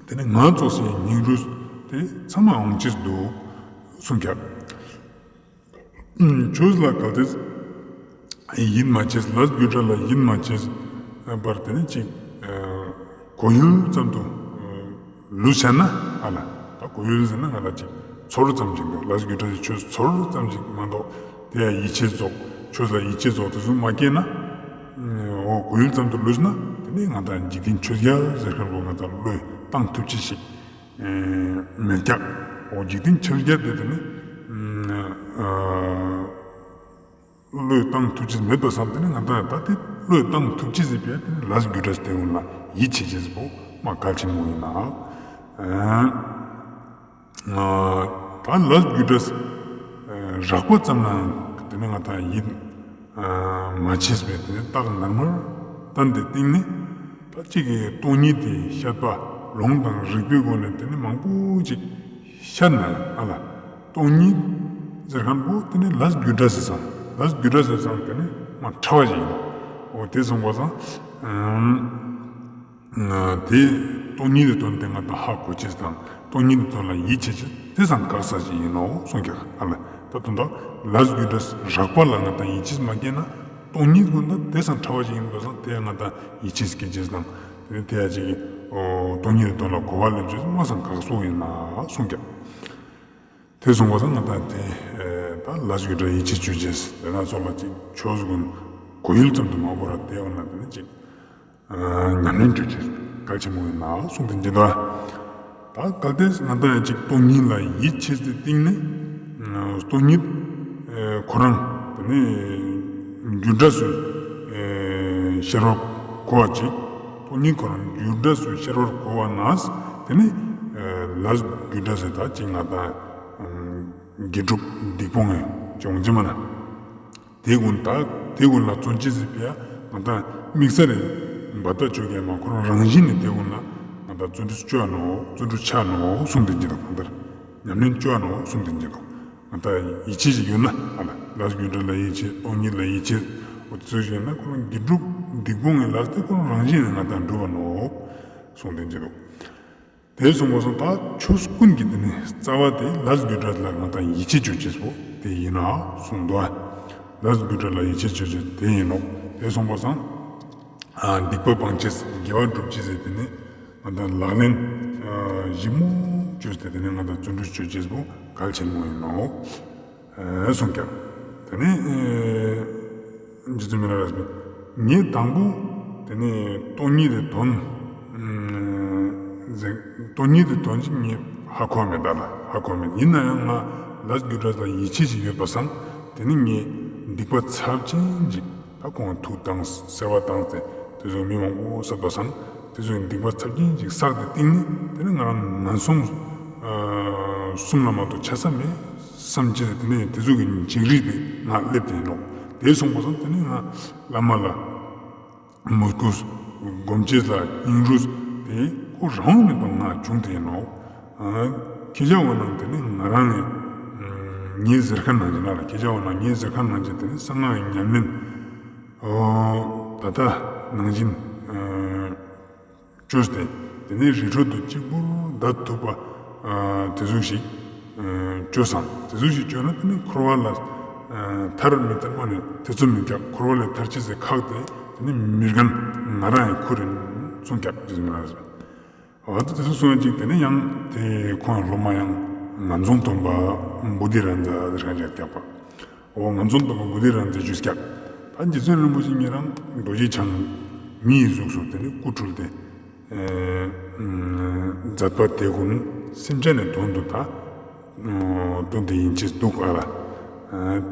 དེ་ནི་ང་ཙོགས་སི་སྙིང་རུས་དེ་ཚང་མ་འོང་ཅེས་འདུག་གསུངས་ཀྱང་། ཆོས་ལ་གལ་ཏེ་ཡིད་མ་ཆེས། ལས་རྒྱུ་འབྲས་ལ་ཡིད་མ་ཆེས་པར་དེ་ནི་ཅིག་གོ་ཡུལ་ཙམ་དུ་ལུས་བྱས་ན་ཨ་ལ། ད་གོ་ཡུལ་ཟེར་ན་ང་ལ་ཅིག་ཚོར་ཙམ་ཅིག་འདུག་ལས་རྒྱུ་འབྲས་ཀྱི་ཆོས་ཚོར་ཙམ་ཅིག་མ་གཏོགས་དེ་ཡང་ཡིད་ཆེས་རྫོགས་ཆོས་ལ་ཡིད་ཆེས་རྫོགས་དེ་ཚོ་མ་སྐྱེས་ན། འོ་གོ་ཡུལ་ཙམ་དུ་ལུས་ན་དེ་ནི་ང་དང་འཇིག་རྟེན་ཆོས་བརྒྱད་ཟེར་མཁན་པོ་ང་དང་བློས་བཏང་ཐུབ་ཅི་ཞིག་མེད་ཀྱང་། འོ་འཇིག་རྟེན་ཆོས་བརྒྱད་དེ་དེ་ནི་བློས་བཏང་ཐུབ་ཅི་མེད་པ་བསམ་དེ་ནི་ང་དང་ད་དེ་བློས་བཏང་ཐུབ་ཅི་ཟེར་པས་དེ་ནི་ལས་རྒྱུ་འབྲས་དེ་འོང་ལ་ཡིད་ཆེས་ཅི་ཟེར་པོ་མ་གལ་ཆེན་མོ་ཡིན་ན། ད་ལས་རྒྱུ་འབྲས་རགས་པ་ཙམ་ལའང་དེ་ནི་ང་དང་ཡིད་མ་ཆེས་པས་དེ་ནི་རྟགས་ནར་མར་བསྟན་ཏེ་སྟེང་ནས། ད་གཅིག་གིས་སྟོང་ཉིད་དེ་བཤད་པ་ལུང་དང་རིགས་པའི་སྒོ་ནས་དེ་ནི་མང་པོ་ཅིག་བཤད་ན་ཨ་ལ། སྟོང་ཉིད་ ཟེར་མཁན་པོ་དེ་ནི་ལས་རྒྱུ་འབྲས་ཟེར་ཙང་། ལས་རྒྱུ་འབྲས་ཟེར་ཙང་དེ་ནི་མ་ཕྲ་བ་ཞིག་ཡིན་ནོ། འོ་དེ་སོང་པ་སང་། ཨམ། དེ་སྟོང་ཉིད་དེ་དོན་དེ་ང་དང་ཧ་གོ་ཅེས་དང་སྟོང་ཉིད་དེ་དོན་ལ་ཡིད་ཆེས་ཅེས་དེ་སང་དགག་ས་ཞིག་ཡིན་ནོ་གསུངས་ཀྱང་ཨ་ལ། ད་དོན་དག་ལས་རྒྱུ་འབྲས་རགས་པ་ལ་ང་དང་ཡིད་ཆེས་མ་སྐྱེས་ན་སྟོང་ཉིད་ཀུན་ད་དེ་སང་ཕྲ་བ་ཞིག་ཡིན་པ་སང་དེ་ང་དང་ཡིད་ཆེས་སྐྱེ་ཅེས་དང་དེ་ནི་དེ་ཡ་ཅིག་གི་སྟོང་ཉིད་དེ་དོན་ལ་གོ་བ་ལེན་ཅེས་མ་སང་དགག་སོ་ཡིན་ན་གསུངས་ཀྱང་། དེ་སོང་པ་སང་ང་དང་དེ་ད་ལས་རྒྱུ་འབྲས་ཡིད་ཆེས་ཅོ་ཅེས་དེ་ན་ཚོགས་ལ་ཅིག་ཆོས་ཀུན་གོ་ཡུལ་ཙམ་དུ་མ་གོ་ར་དེ་འོ་ན་དེ་ནི་ཅིག་ཉམས་ལེན་ཅོ་ཅེས་གལ་ཆེན་མོ་ཡིན་ན་གསུངས་ཏེ་འདི་ལྟ། ད་གལ་ཏེ་ང་དང་ཡང་ཅིག་སྟོང་ཉིད་ལ་ཡིད་ཆེས་ཏེ་སྟེང་ནས་སྟོང་ཉིད་ཁོ་རང་དེ་ནི་རྒྱུ་འབྲས་སུ་ཤར་བར་གོ་བ་ཅིག་སྟོང་ཉིད་ཁོ་རང་རྒྱུ་འབྲས་སུ་ཤར་བར་གོ་བ་ན་དེ་ནི་ལས་རྒྱུ་འབྲས་སུ་ད་ཅིག་ང་དང་དགེ་སྒྲུབ་སྡིག་སྤོང་ངེ་ཅོང་ཅི་མ་ན། དེ་ཀུན་ད་དེ་ཀུན་ལ་བརྩོན་ཅེས་ཟེར་བ་ཡ་ང་དང་དམིགས་བསལ་རེད་འབད་ཐག་ཆོད་ཀྱི་མ་ཁོ་རང་རང་བཞིན་ནས་དེ་ཀུན་ལ་ང་དང་བརྩོན་འགྲུས་ཅོ་ཨ་ནོ་བརྩོན་འགྲུས་ཆ་ནོ་གསུངས་ཏེ་འདི་དང་གང་ལྟར་ཉམས་ལེན་ཅོ་ཨ་ནོ་གསུངས་ཏེ་འདི་དང་ང་དང་ཡིད་ཆེས་ཤིག་ཡོད་ན་ཨ་ལ་ལས་རྒྱུ་འབྲས་ལ་ཡིད་ཆེས་སྟོང་ཉིད་ལ་ཡིད་ཆེས་འོ་དེ་ཚོ་ཞིག་ཡོད་ན་ཁོ་རང་དགེ་སྒྲུབ་སྡིག་སྤོང་གི་ལས་དེ་ཁོ་རང་རང་བཞིན་ནས་ང་དང་འགྲུབ་པ་ནོ་གསུངས་ཏེ་འདི་དང་། དེ་སོང་པ་སང་ད་ཆོས་ཀུན་གྱི་དེ་ནི་རྩ་བ་དེ་ལས་རྒྱུ་འབྲས་ལ་ང་དང་ཡིད་ཆེས་ཅོ་ཅེས་པོ་དེ་ཡིན་ན་གསུངས་འདུག་ལས་རྒྱུ་འབྲས་ལ་ཡིད་ཆེས་ཅོ་ཅེས་དེ་ཡིན་ནོ། དེ་སོང་པ་སང་སྡིག་པ་སྤང་ཅེས་དགེ་བ་སྒྲུབ་ཅེས་ཟེར་དེ་ནི་ང་དང་ལག་ལེན་ཞིབ་མོ་བཅོས་ཏེ་དེ་ནི་ང་དང་བརྩོན་འགྲུས་ཅོ་ཅེས་པོ་གལ་ཆེན་མོ་ཡིན་ནོ། གསུངས་ཀྱང་། དེ་ནས་རྗེ་བཙུན་མི་ལ་རས་པས་ངས་དང་པོ་དེ་ནས་སྟོང་ཉིད་དེ་དོན་ཟེར་སྟོང་ཉིད་དེ་དོན་ཅིག་ངས་ཧ་གོ་མེད་ད་ལ་ཧ་གོ་མེད་ཡིན་ན་ཡང་ང་ལས་རྒྱུ་འབྲས་ལ་ཡིད་ཆེས་ཤིག་ཡོད་པ་སང་དེ་ནི་ངས་སྡིག་པ་ཚབས་ཆེན་ཅིག་ད་ཁོང་ཐུགས་དང་བརྩེ་བ་བཏང་སྟེ་དེ་ཚོ་མི་མང་པོ་བསད་པ་སང་དེ་ཚོའི་སྡིག་པ་ཚབས་ཆེན་ཅིག་བསགས་ཏེ་སྟེང་ནས་དེ་ནི་ང་རང་ངན་སོང་གསུམ་ལ་མ་གཏོགས་ཆ་ས་མེད་བསམ་ཅི་རེད། དེ་ནས་དེ་ཚོ་གི་འཇིགས་རིགས་དེ་ང་སླེབས་ཏེ་ཡིན་ནོ། དེ་སོང་པ་སང་དེ་ནི་ང་བླ་མ་ལ་མོས་གུས་སྒོམ་ཅེས་ལ་སྙིང་རུས་དེ་ཁོ་རང་མེད་པ་ང་བྱུང་སྟེ་ཡིན་ནོ། ཁྱེད་ཅག་འོ་ནང་དེ་ནི་ང་རང་ནས་ངའི་ཟེར་ཁ་ནང་བཞིན་ལ་ཁྱེད་ཅག་འོ་ནང་ངའི་ཟེར་ཁ་ནང་བཞིན་དེ་ནི་གསང་སྔགས་ཉམས་ལེན་ད་ལྟ་ནང་བཞིན། བཅོས་ཏེ། དེ་ནས་རི་ཁྲོད་དུ་གཅིག་པུར་བདག་ཐུབ་པ། དེ་ཚོ་ཞིག་བཅོས་སམ། དེ་ཚོ་ཞིག་བཅོས་ན་དེ་ནས་འཁོར་བ་ལ་ཐར་མི་ཐར་མ་ནས་དེ་ཚོ་མི་འཁྱག་འཁོར་བ་ལས་ཐར་ཅི་ཟེར་ཁག་སྟེ་དེ་ནས་མི་རྒན་ང་རང་ཡང་ཁུར་རིན་གསུང་འཁྱག་ཅི་ཟེར་མི་ར་ཟེར། འོ་ད་དེ་ཚོ་གསུང་ཡ་གཅིག་དེ་ནས་ཡང་དེ་ཁོང་སློབ་མ་ཡང་ངན་རྫོང་སྟོན་པ་བོ་དྷི་རཱ་ཛ་ཟེར་ཁ་ཅིག་རྒྱག་པ། འོ་ང་ཚོ་འདི་པ་བོ་དྷི་རཱ་ཛའི་ཆོས་སྐྱབས། ད་རྗེ་བཙུན་རིན་པོ་ཆེ་ཉེ་རང་རྡོ་རྗེ་འཆང་མི་ཡི་གཟུགས་སུ་དེ་ནི་སྐུ་སྤྲུལ་ཏེ། མཛད་པ་དེ་ཀུན་སེམས་ཅན་ནི་དོན་དུ་ད་དོན་དེ་ཡིན་ཅེས་འདུག་ཨ་ལ།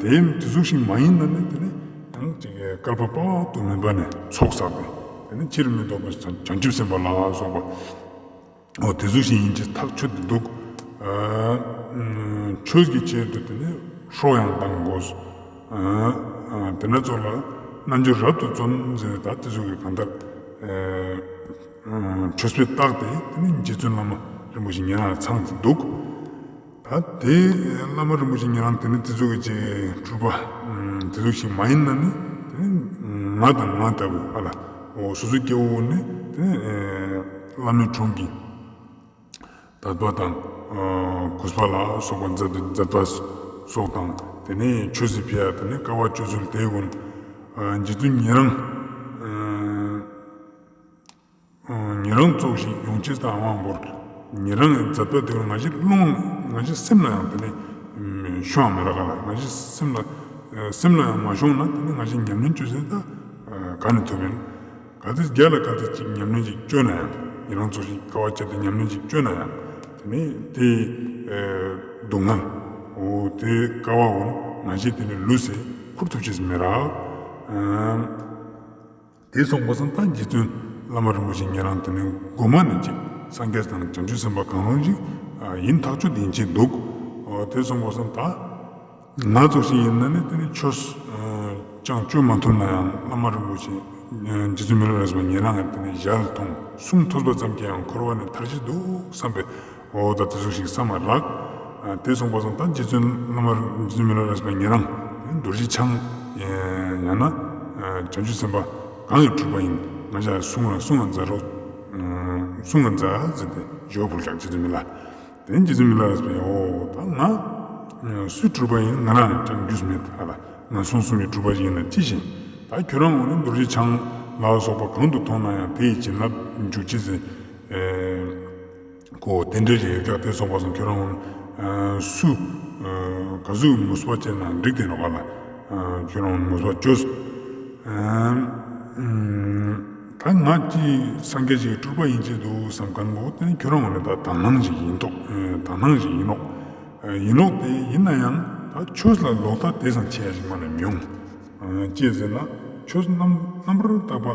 དེ་དེ་གཟུགས་ཤིག་མ་ཡིན་ན་ནི་དེ་ནི་ཡང་ཅིག་བསྐལ་པ་དཔག་ཏུ་མེད་པ་ནས་ཚོགས་བསགས་ཏེ་དེ་ནི་ཕྱིར་མི་ལྡོག་པའི་བྱང་ཆུབ་སེམས་དཔའ་ལ་སོགས་པ། འོ་དེ་ཚོ་ཞིག་ཡིན་གྱི་ཐག་ཆོད་དུ་འདུག་ཆོས་ཀྱི་ཆེད་དུ་དེ་ནི་སྲོག་ཡང་བཏང་དགོས། དེ་ན་ཚོ་ལ་རྣལ་འབྱོར་རབ་ཏུ་བརྩོན་ཟེར་ད་དེ་ཚོ་གི་གང་ལྟར་ཆོས་པའི་རྟགས་དེ་དེ་ནི་རྗེ་བཙུན་བླ་མ་རིན་པོ་ཆེ་ཉེ་རང་ཚང་དུ་འདུག་ད་དེ་བླ་མ་རིན་པོ་ཆེ་ཉེ་རང་དེ་ནི་དེ་ཚོ་གི་ཆེད་སྤྲུལ་པ་དེ་ཚོ་ཞིག་མ་ཡིན་ན་ནི་དེ་ནི་ང་དང་ང་ལྟ་བུ་ཨ་ལ་འོ་སོ་སོའི་སྐྱེ་བོ་ནི་དེ་ནི་བླ་མའི་དྲུང་གི་དད་པ་དང་གུས་པ་ལ་སོགས་པ་མཛད་མཛད་པ་སོགས་དང་དེ་ནས་ཆོས་སུ་ཕེབས་ཡ་དེ་ནས་དཀའ་བ་སྤྱོད་ཚུལ་དེ་ཀུན་རྗེ་བཙུན་ཉེ་རང་ཉེ་རང་ཙོགས་ཤིག་ཡོང་ཅེས་དང་དབང་བོར་ཉེ་རང་གི་མཛད་པ་དེ་ཀུན་ང་ཞིག་ཀློང་ང་ཞིག་སེམས་ལ་ཡང་དེ་ནས་ཤོང་མི་རག་ག་ལ་ང་ཞིག་སེམས་ལ་སེམས་ལ་ཡང་མ་ཤོང་ན་དེ་ནས་ང་ཞིག་ཉམས་ལེན་སྤྱོད་ཚུལ་ད་ག་ནས་ཐུབ་ཡིན། ག་ཚོད་རྒྱ་ལ་ག་ཚོད་ཅིག་ཉམས་ལེན་ཅིག་བཅོས་ན་ཡང་ཉེ་རང་ཚོ་ཞིག་དཀའ་བ་སྤྱད་དེ་ཉམས་ལེན་ཅིག་བཅོས་ན་ཡང་དེ་ནས་དེ་སྡུག་བསྔལ་འོ་དེ་དཀའ་བ་འོ་ང་ཞིག་དེ་ནས་ལུས་སེ་འཁུར་ཐུབ་ཅེས་མི་རག་དེ་སོང་པ་སང་ད་རྗེ་བཙུན་བླ་མ་རིན་པོ་ཆེ་ཉེ་རང་དེ་ནས་མགོ་མ་ནས་ཅིག་སངས་རྒྱས་དང་བྱང་ཆུབ་སེམས་དཔའ་གང་རུང་ཞིག་ཡིན་ཐག་ཆོད་ཡིན་ཅེས་འདུག་དེ་སོང་པ་སང་ད། ང་ཚོ་ཞིག་ཡིན་ན་ནི་དེ་ནི་ཆོས་ཅང་བཅོས་མ་ཐུབ་ན་ཡང་བླ་མ་རིན་པོ་ཆེ་རྗེ་བཙུན་མི་ལ་རས་པ་ཉེ་རང་གི་དེ་ནི་ཞལ་མཐོང་གསུང་ཐོས་པ་ཙམ་གྱིས་ཡང་འཁོར་བ་ནས་ཐར་གྱི་འདུག་བསམ་པའི་འོ་ད་དེ་ཚོ་ཞིག་བསམ་པ་རག་དེ་སོང་པ་སང་ད་རྗེ་བཙུན་བླ་མ་རྗེ་བཙུན་མི་ལ་རས་པ་ཉེ་རང་རྡོ་རྗེ་འཆང་ཡང་ན་བྱང་ཆུབ་སེམས་དཔའ་གང་ཡིན་གྲུབ་པ་ཡིན། ང་ཅག་གསུང་ལ་གསུང་ལ་མཛད་རོགས། གསུང་ལ་མཛད་ཟེར་ཏེ་ཞོ་ཕུལ་ཀྱང་རྗེ་བཙུན་མི་ལ། དེ་རྗེ་བཙུན་མི་ལ་རས་པས་ཨོ་ད་ང་སུས་གྲུབ་པ་ཡིན། ང་རང་ཡང་ཅང་རྒྱུས་མེད་ཨ་ལ། ང་སོང་གསུང་གི་གྲུབ་པ་ཡིན་ན་ཅི་ཞིག་ད་ཁྱོད་རང་ངོ་ནས་རྡོ་རྗེ་འཆང་ལ་སོགས་པ་གང་དུ་མཐོང་ན་ཡང་དེ་ཡི་བྱིན་རླབས་འཇུག་ཅེས་ཟེར། ཨེ། ཁོ་དེ་འདྲའི་རེ་བ་དེ་སོང་པ་སང་ཁྱོད་རང་ངོ་ནས་སུ་ག་ཟུག་མོས་པ་བྱས་ན་འགྲིག་དེ་ནོ་ག་ལ། ཁྱོད་རང་ངོ་ནས་མོས་པ་བཅོས། ད་ང་ཅི་སངས་རྒྱས་ཀྱི་སྤྲུལ་པ་ཡིན་ཅེས་འདུག་བསམ་མཁན་པོ་དེ་ནི་ཁྱོད་རང་ངོ་ནས་ད་དག་སྣང་ཞིག་ཡིན་མདོག་དག་སྣང་ཞིག་ཡིན་ནོག་ཡིན་ནོག་དེ་ཡིན་ན་ཡང་ད་ཆོས་ལ་ལོག་ལྟ་དེ་ཙམ་ཆེ་ཡ་ཞིག་མ་ནས་མི་ཡོང་། ཅེས་ཟེར་ན་ཆོས་རྣམ་རྣམ་པར་དག་པ་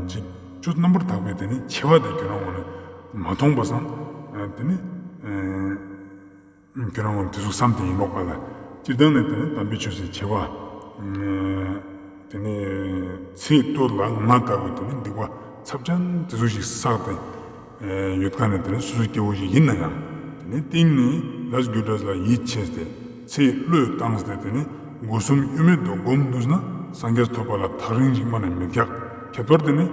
ཅིག་ཆོས་རྣམ་པར་དག་པའི་དེ་ནི་ཆེ་བ་དེ་ཁྱོད་རང་ངོ་ནས་མ་མཐོང་པ་སང་དེ་ནི། ཁྱོད་རང་ངོ་དེ་ཚོ་བསམ་དེ་ཡིན་ནོག་པ་ལ། སྤྱིར་བཏང་ནས་དེ་ནི་དམ་པའི་ཆོས་སུ་བྱེད་པ། དེ་ནི་ཚེ་སྟོད་ལ་ང་ལྟ་བུ་དེ་ནི་སྡིག་པ་ཚབས་ཆེན་དེ་ཚོ་ཞིག་བསགས་ཏེ་ཡོད་མཁན་ནི་དེ་ནི་སོ་སོའི་སྐྱེ་བོ་ཞིག་ཡིན་ན་ཡང་དེ་ནི་སྟེང་ནས་ལས་རྒྱུ་འབྲས་ལ་ཡིད་ཆེས་ཏེ་ཚེ་བློས་བཏང་སྟེ་དེ་ནི་སྒོ་གསུམ་གཡོ་མེད་དུ་སྒོམ་ནུས་ན་སངས་རྒྱས་ཐོབ་པ་ལ་ཐག་རིང་ཞིག་མ་ནས་མི་རྒྱག་ཁྱད་པར་དེ་ནི་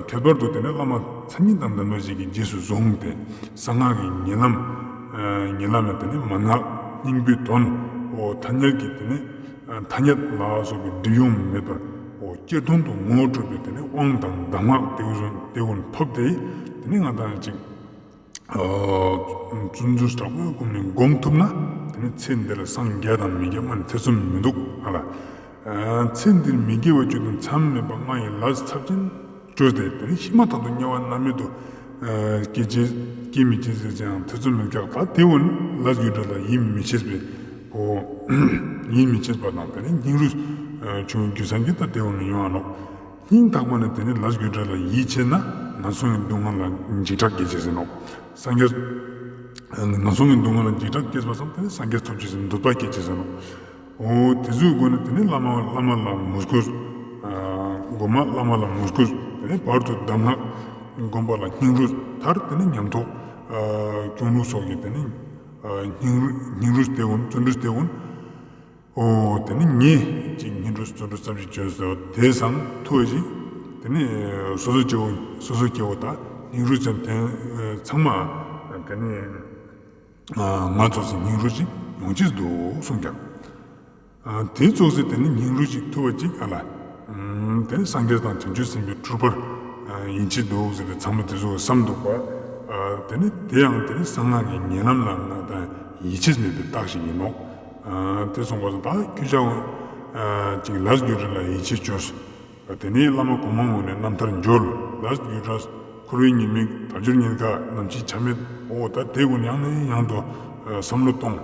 ཁྱད་པར་དུ་དེ་ནི་བླ་མ་མཚན་ཉིད་དང་ལྡན་པ་ཞིག་གི་རྗེས་སུ་བཟུང་སྟེ། གསང་སྔགས་ཀྱི་ཉེ་ལམ། ཉེ་ལམ་ཡང་དེ་ནི་མན་ངག་སྙིང་པོའི་དོན། འོ་ཐ་སྙད་ཀྱི་དེ་ནི་ཐ་སྙད་ལ་སོགས་པའི་སྒྲིབ་གཡོགས་མེད་པར་འོ་གཅེར་མཐོང་དུ་ངོ་སྤྲོད་པའི་དེ་ནི་དབང་དང་གདམས་ངག་དེ་ཀུན་དེ་ཀུན་ཐོབ་སྟེ་དེ་ནི་ང་དང་ཅིག་བརྩོན་འགྲུས་དྲག་པོའི་སྒོ་ནས་སྒོམ་ཐུབ་ན་དེ་ནི་ཚེ་འདིར་སངས་རྒྱས་དང་མི་རྒྱས་མ་ནི་ཐེ་ཚོམ་མི་འདུག་ཨ་ལ། ཚེ་འདིར་མི་དགེ་བ་བཅུ་དང་མཚམས་མེད་པ་ལྔ་ཡི་ལས་ཚབས་ཆེན་བཅོས་ཏེ་དེ་ནི་ཤི་མ་ཐག་ཏུ་དམྱལ་བ་མནར་མེད་དུ་སྐྱེ་ཅེས་སྐྱེ་མི་ཅེས་ཟེར་ཅིང་ཐེ་ཚོམ་མི་རྒྱག་ད་དེ་འོན་ལས་རྒྱུ་འབྲས་ལ་ཡིད་མི་ཆེས་པའི་གོ། ཡིད་མི་ཆེས་པ་དང་དེ་ནི་སྙིང་རུས་ཆུང་རྒྱུ་སངས་རྒྱས་ད་དེ་འོན་ཡོང་ཨ་ནོག་སྙིང་ཐག་པ་ནས་དེ་ནི་ལས་རྒྱུ་འབྲས་ལ་ཡིད་ཆེས་ན་ངན་སོང་གི་སྡུག་བསྔལ་ལ་འཇིགས་སྐྲག་སྐྱེ་ཅེས་ཟེར་ནོག་སངས་རྒྱས་ངན་སོང་གི་སྡུག་བསྔལ་ལ་འཇིགས་སྐྲག་སྐྱེས་པ་སང་དེ་ནི་སངས་རྒྱས་ཐོབ་ཅེས་ཟེར་འདོད་པ་སྐྱེ་ཅེས་ཟེར་ནོག་འོ་དེ་ཚོའི་སྒོ་ནས་དེ་ནི་བླ་མ་བླ་མ་ལ་མོས་གུས། སྒོ་མ་བླ་མ་ལ་མོས་གུས། དེ་ནི་བར་དུ་གདམས་ངག་སྒོམ་པ་ལ་སྙིང་རུས། མཐར་དེ་ནི་ཉམས་རྟོགས་སྐྱོང་ལུགས་སོགས་ཀྱི་དེ་ནི་སྙིང་རུས་སྙིང་རུས་དེ་ཀུན་བརྩོན་འགྲུས་དེ་ཀུན། འོ་དེ་ནི་ངས་ཅིག་སྙིང་རུས་བརྩོན་འགྲུས་ཙམ་ཞིག་བྱོས་སོ་དེ་སང་ཐུ་བ་ཞིག་དེ་ནི་སོ་སོ་སྐྱེ་བོ་སོ་སོ་སྐྱེ་བོ་དང་སྙིང་རུས་ཅན་དེ་ཚང་མ་དེ་ནི། ང་ཚོ་ཚོ་སྙིང་རུས་ཅིག་ཡོང་ཅིག་འདུག་གསུངས་ཀྱང་། དེ་ཚོགས་སེ་དེ་ནི་སྙིང་རུས་ཅིག་ཐུབ་པ་ཅིག་ཨ་ལ། དེ་ནི་སངས་རྒྱས་དང་བྱང་ཆུབ་སེམས་དཔའི་སྤྲུལ་པར་ཡིན་ཅིག་འདུག་ཟེར་བའི་ཚང་མ་དེ་ཚོ་བསམ་འདུག་པ། དེ་ནི་དེ་ཡང་དེ་ནི་གསང་སྔགས་ཀྱི་ཉེ་ལམ་ལ་ང་དང་ཡིད་ཆེས་མེད་པའི་རྟགས་ཤིག་ཡིན་ནོ། དེ་སོང་པ་སོང་ད་ཁྱོད་ཅག་ཅིག་ལས་རྒྱུ་འབྲས་ལ་ཡིད་ཆེས་བཅོས། དེ་ནས་བླ་མ་གོང་མ་ངོས་ནས་རྣམ་ཐར་འབྱོར། ལས་རྒྱུ་འབྲས་འཁོར་བའི་ཉེས་དམིགས་དལ་འབྱོར་ཉེན་ཁ་ནམ་འཆི་ཆ་མེད་འོ་ད་དེ་ཀུན་ཡང་ནས་ཡང་དུ་བསམ་བློ་གཏོང་།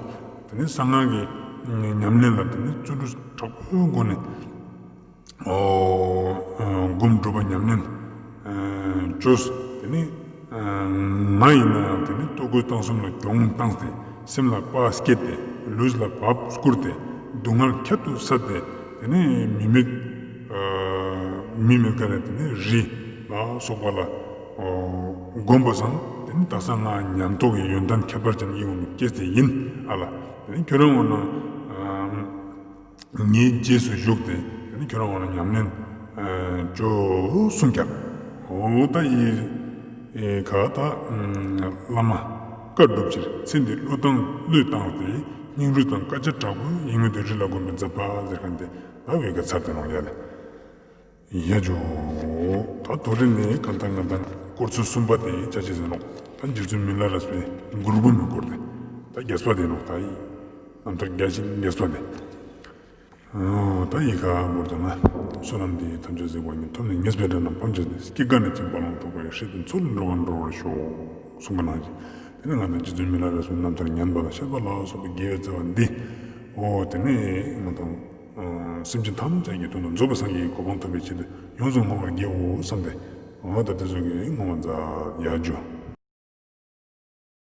དེ་ནས་གསང་སྔགས་ཀྱི་ཉམས་ལེན་ལ་དེ་ནས་བརྩོན་འགྲུས་དྲག་པོའི་སྒོ་ནས་སྒོམ་སྒྲུབ་པ་ཉམས་ལེན་བཅོས། དེ་ནས་ང་ཡིན་ན་ཡང་དེ་ནས་ལྟོ་གོས་གཏམ་གསུམ་ལ་གྱོང་བཏང་སྟེ། སེམས་ལ་བག་བསྐྱེད་དེ་ལུས་ལ་བབས་བསྐུར་ཏེ་སྡུག་བསྔལ་ཁྱད་དུ་བསད་དེ་དེ་ནས་མི་མེད་མི་མེད་ཀ་ནས་དེ་ནས་རི་ལ་སོགས་པ་ལ་བསྒོམ་པ་སང་དེ་ནས་དག་ས་ང་ཉམས་རྟོགས་ཀྱི་ཡོན་ཏན་ཁྱད་པར་ཅན་ཡིན་འོང་སྐྱེས་ཏེ་ཡིན་ཨ་ལ། དེ་ནས་ཁྱོད་རང་ངོ་ན། ངའི་རྗེས་སུ་ཞུགས་ཏེ་ཁྱོད་རང་ངོ་ལ་ཉམས་ལེན་བྱོས་གསུངས་ཀྱང་། འོ་ད་ཡི་ག་ད་བླ་མ་བཀའ་སྒྲུབ་ཕྱིར་ཚེ་འདི་བློས་བཏང་བློས་བཏང་སྟེ་སྙིང་རུས་དང་བཀའ་རྒྱ་དྲག་པོས་ཡིད་ངོ་དེ་རི་ལ་བསྒོམ་པའི་མཛད་པ་ཟེར་མཁན་དེ་ད་བའི་ག་ཚར་དེ་རང་ཡ་ལས་ཡ་ཇོ། ད་དོ་རེ་ནས་གང་ལྟར་ང་ད་སྐོར་ཚོ་གསུམ་པ་དེ་ཅ་ཅེ་ཟེར་ནོ། ད་རྗེ་བཙུན་མི་ལ་རས་པའི་མགུར་འབུམ་གྱི་སྐོར་དེ་ད་རྒྱས་པ་དེ་ནོ་ད་ཡི་རྣམ་ཐར་རྒྱས་ཤིང་རྒྱས་པ་དེ། ད་ཡི་ག་མགུར་དུ་ན། བསོད་ནམས་འདི་ཡིས་ཐམས་ཅད་གཟིགས་པ་ཉིད། ཐོབ་ནས་ཉེས་པའི་དགྲ་རྣམས་ཕམ་བྱས་ཏེ། སྐྱེ་རྒ་ན་འཆིའི་རྦ་ཀློང་ཐོག་པའི། སྲིད་པའི་མཚོ་ལས་འགྲོ་བ་སྒྲོལ་བར་ཤོག་གསུངས་པ་ནང་བཞིན། དེ་ནས་ང་དང་རྗེ་བཙུན་མི་ལ་རས་པའི་རྣམ་ཐར་ཉན་པ་ལ་སྤྱད་པ་ལ་སོགས་པའི་དགེ་བའི་རྩ་བ་འདི། འོ་དེ་ནས་ང་དང་སེམས་ཅན་ཐམས་ཅད་ཀྱི་དོན་དུ་རྫོགས་པའི་སངས་རྒྱས་ཀྱི་གོ་འཕང་ཐོབ་པའི་ཆེད་དུ་ཡོངས་སུ་བསྔོ་བར་བགྱིའོ་བསམས་ཏེ། འོ་ད་དེ་ཚོ་གི་བསྔོ་བ་མཛད་ཡ་ཇོ།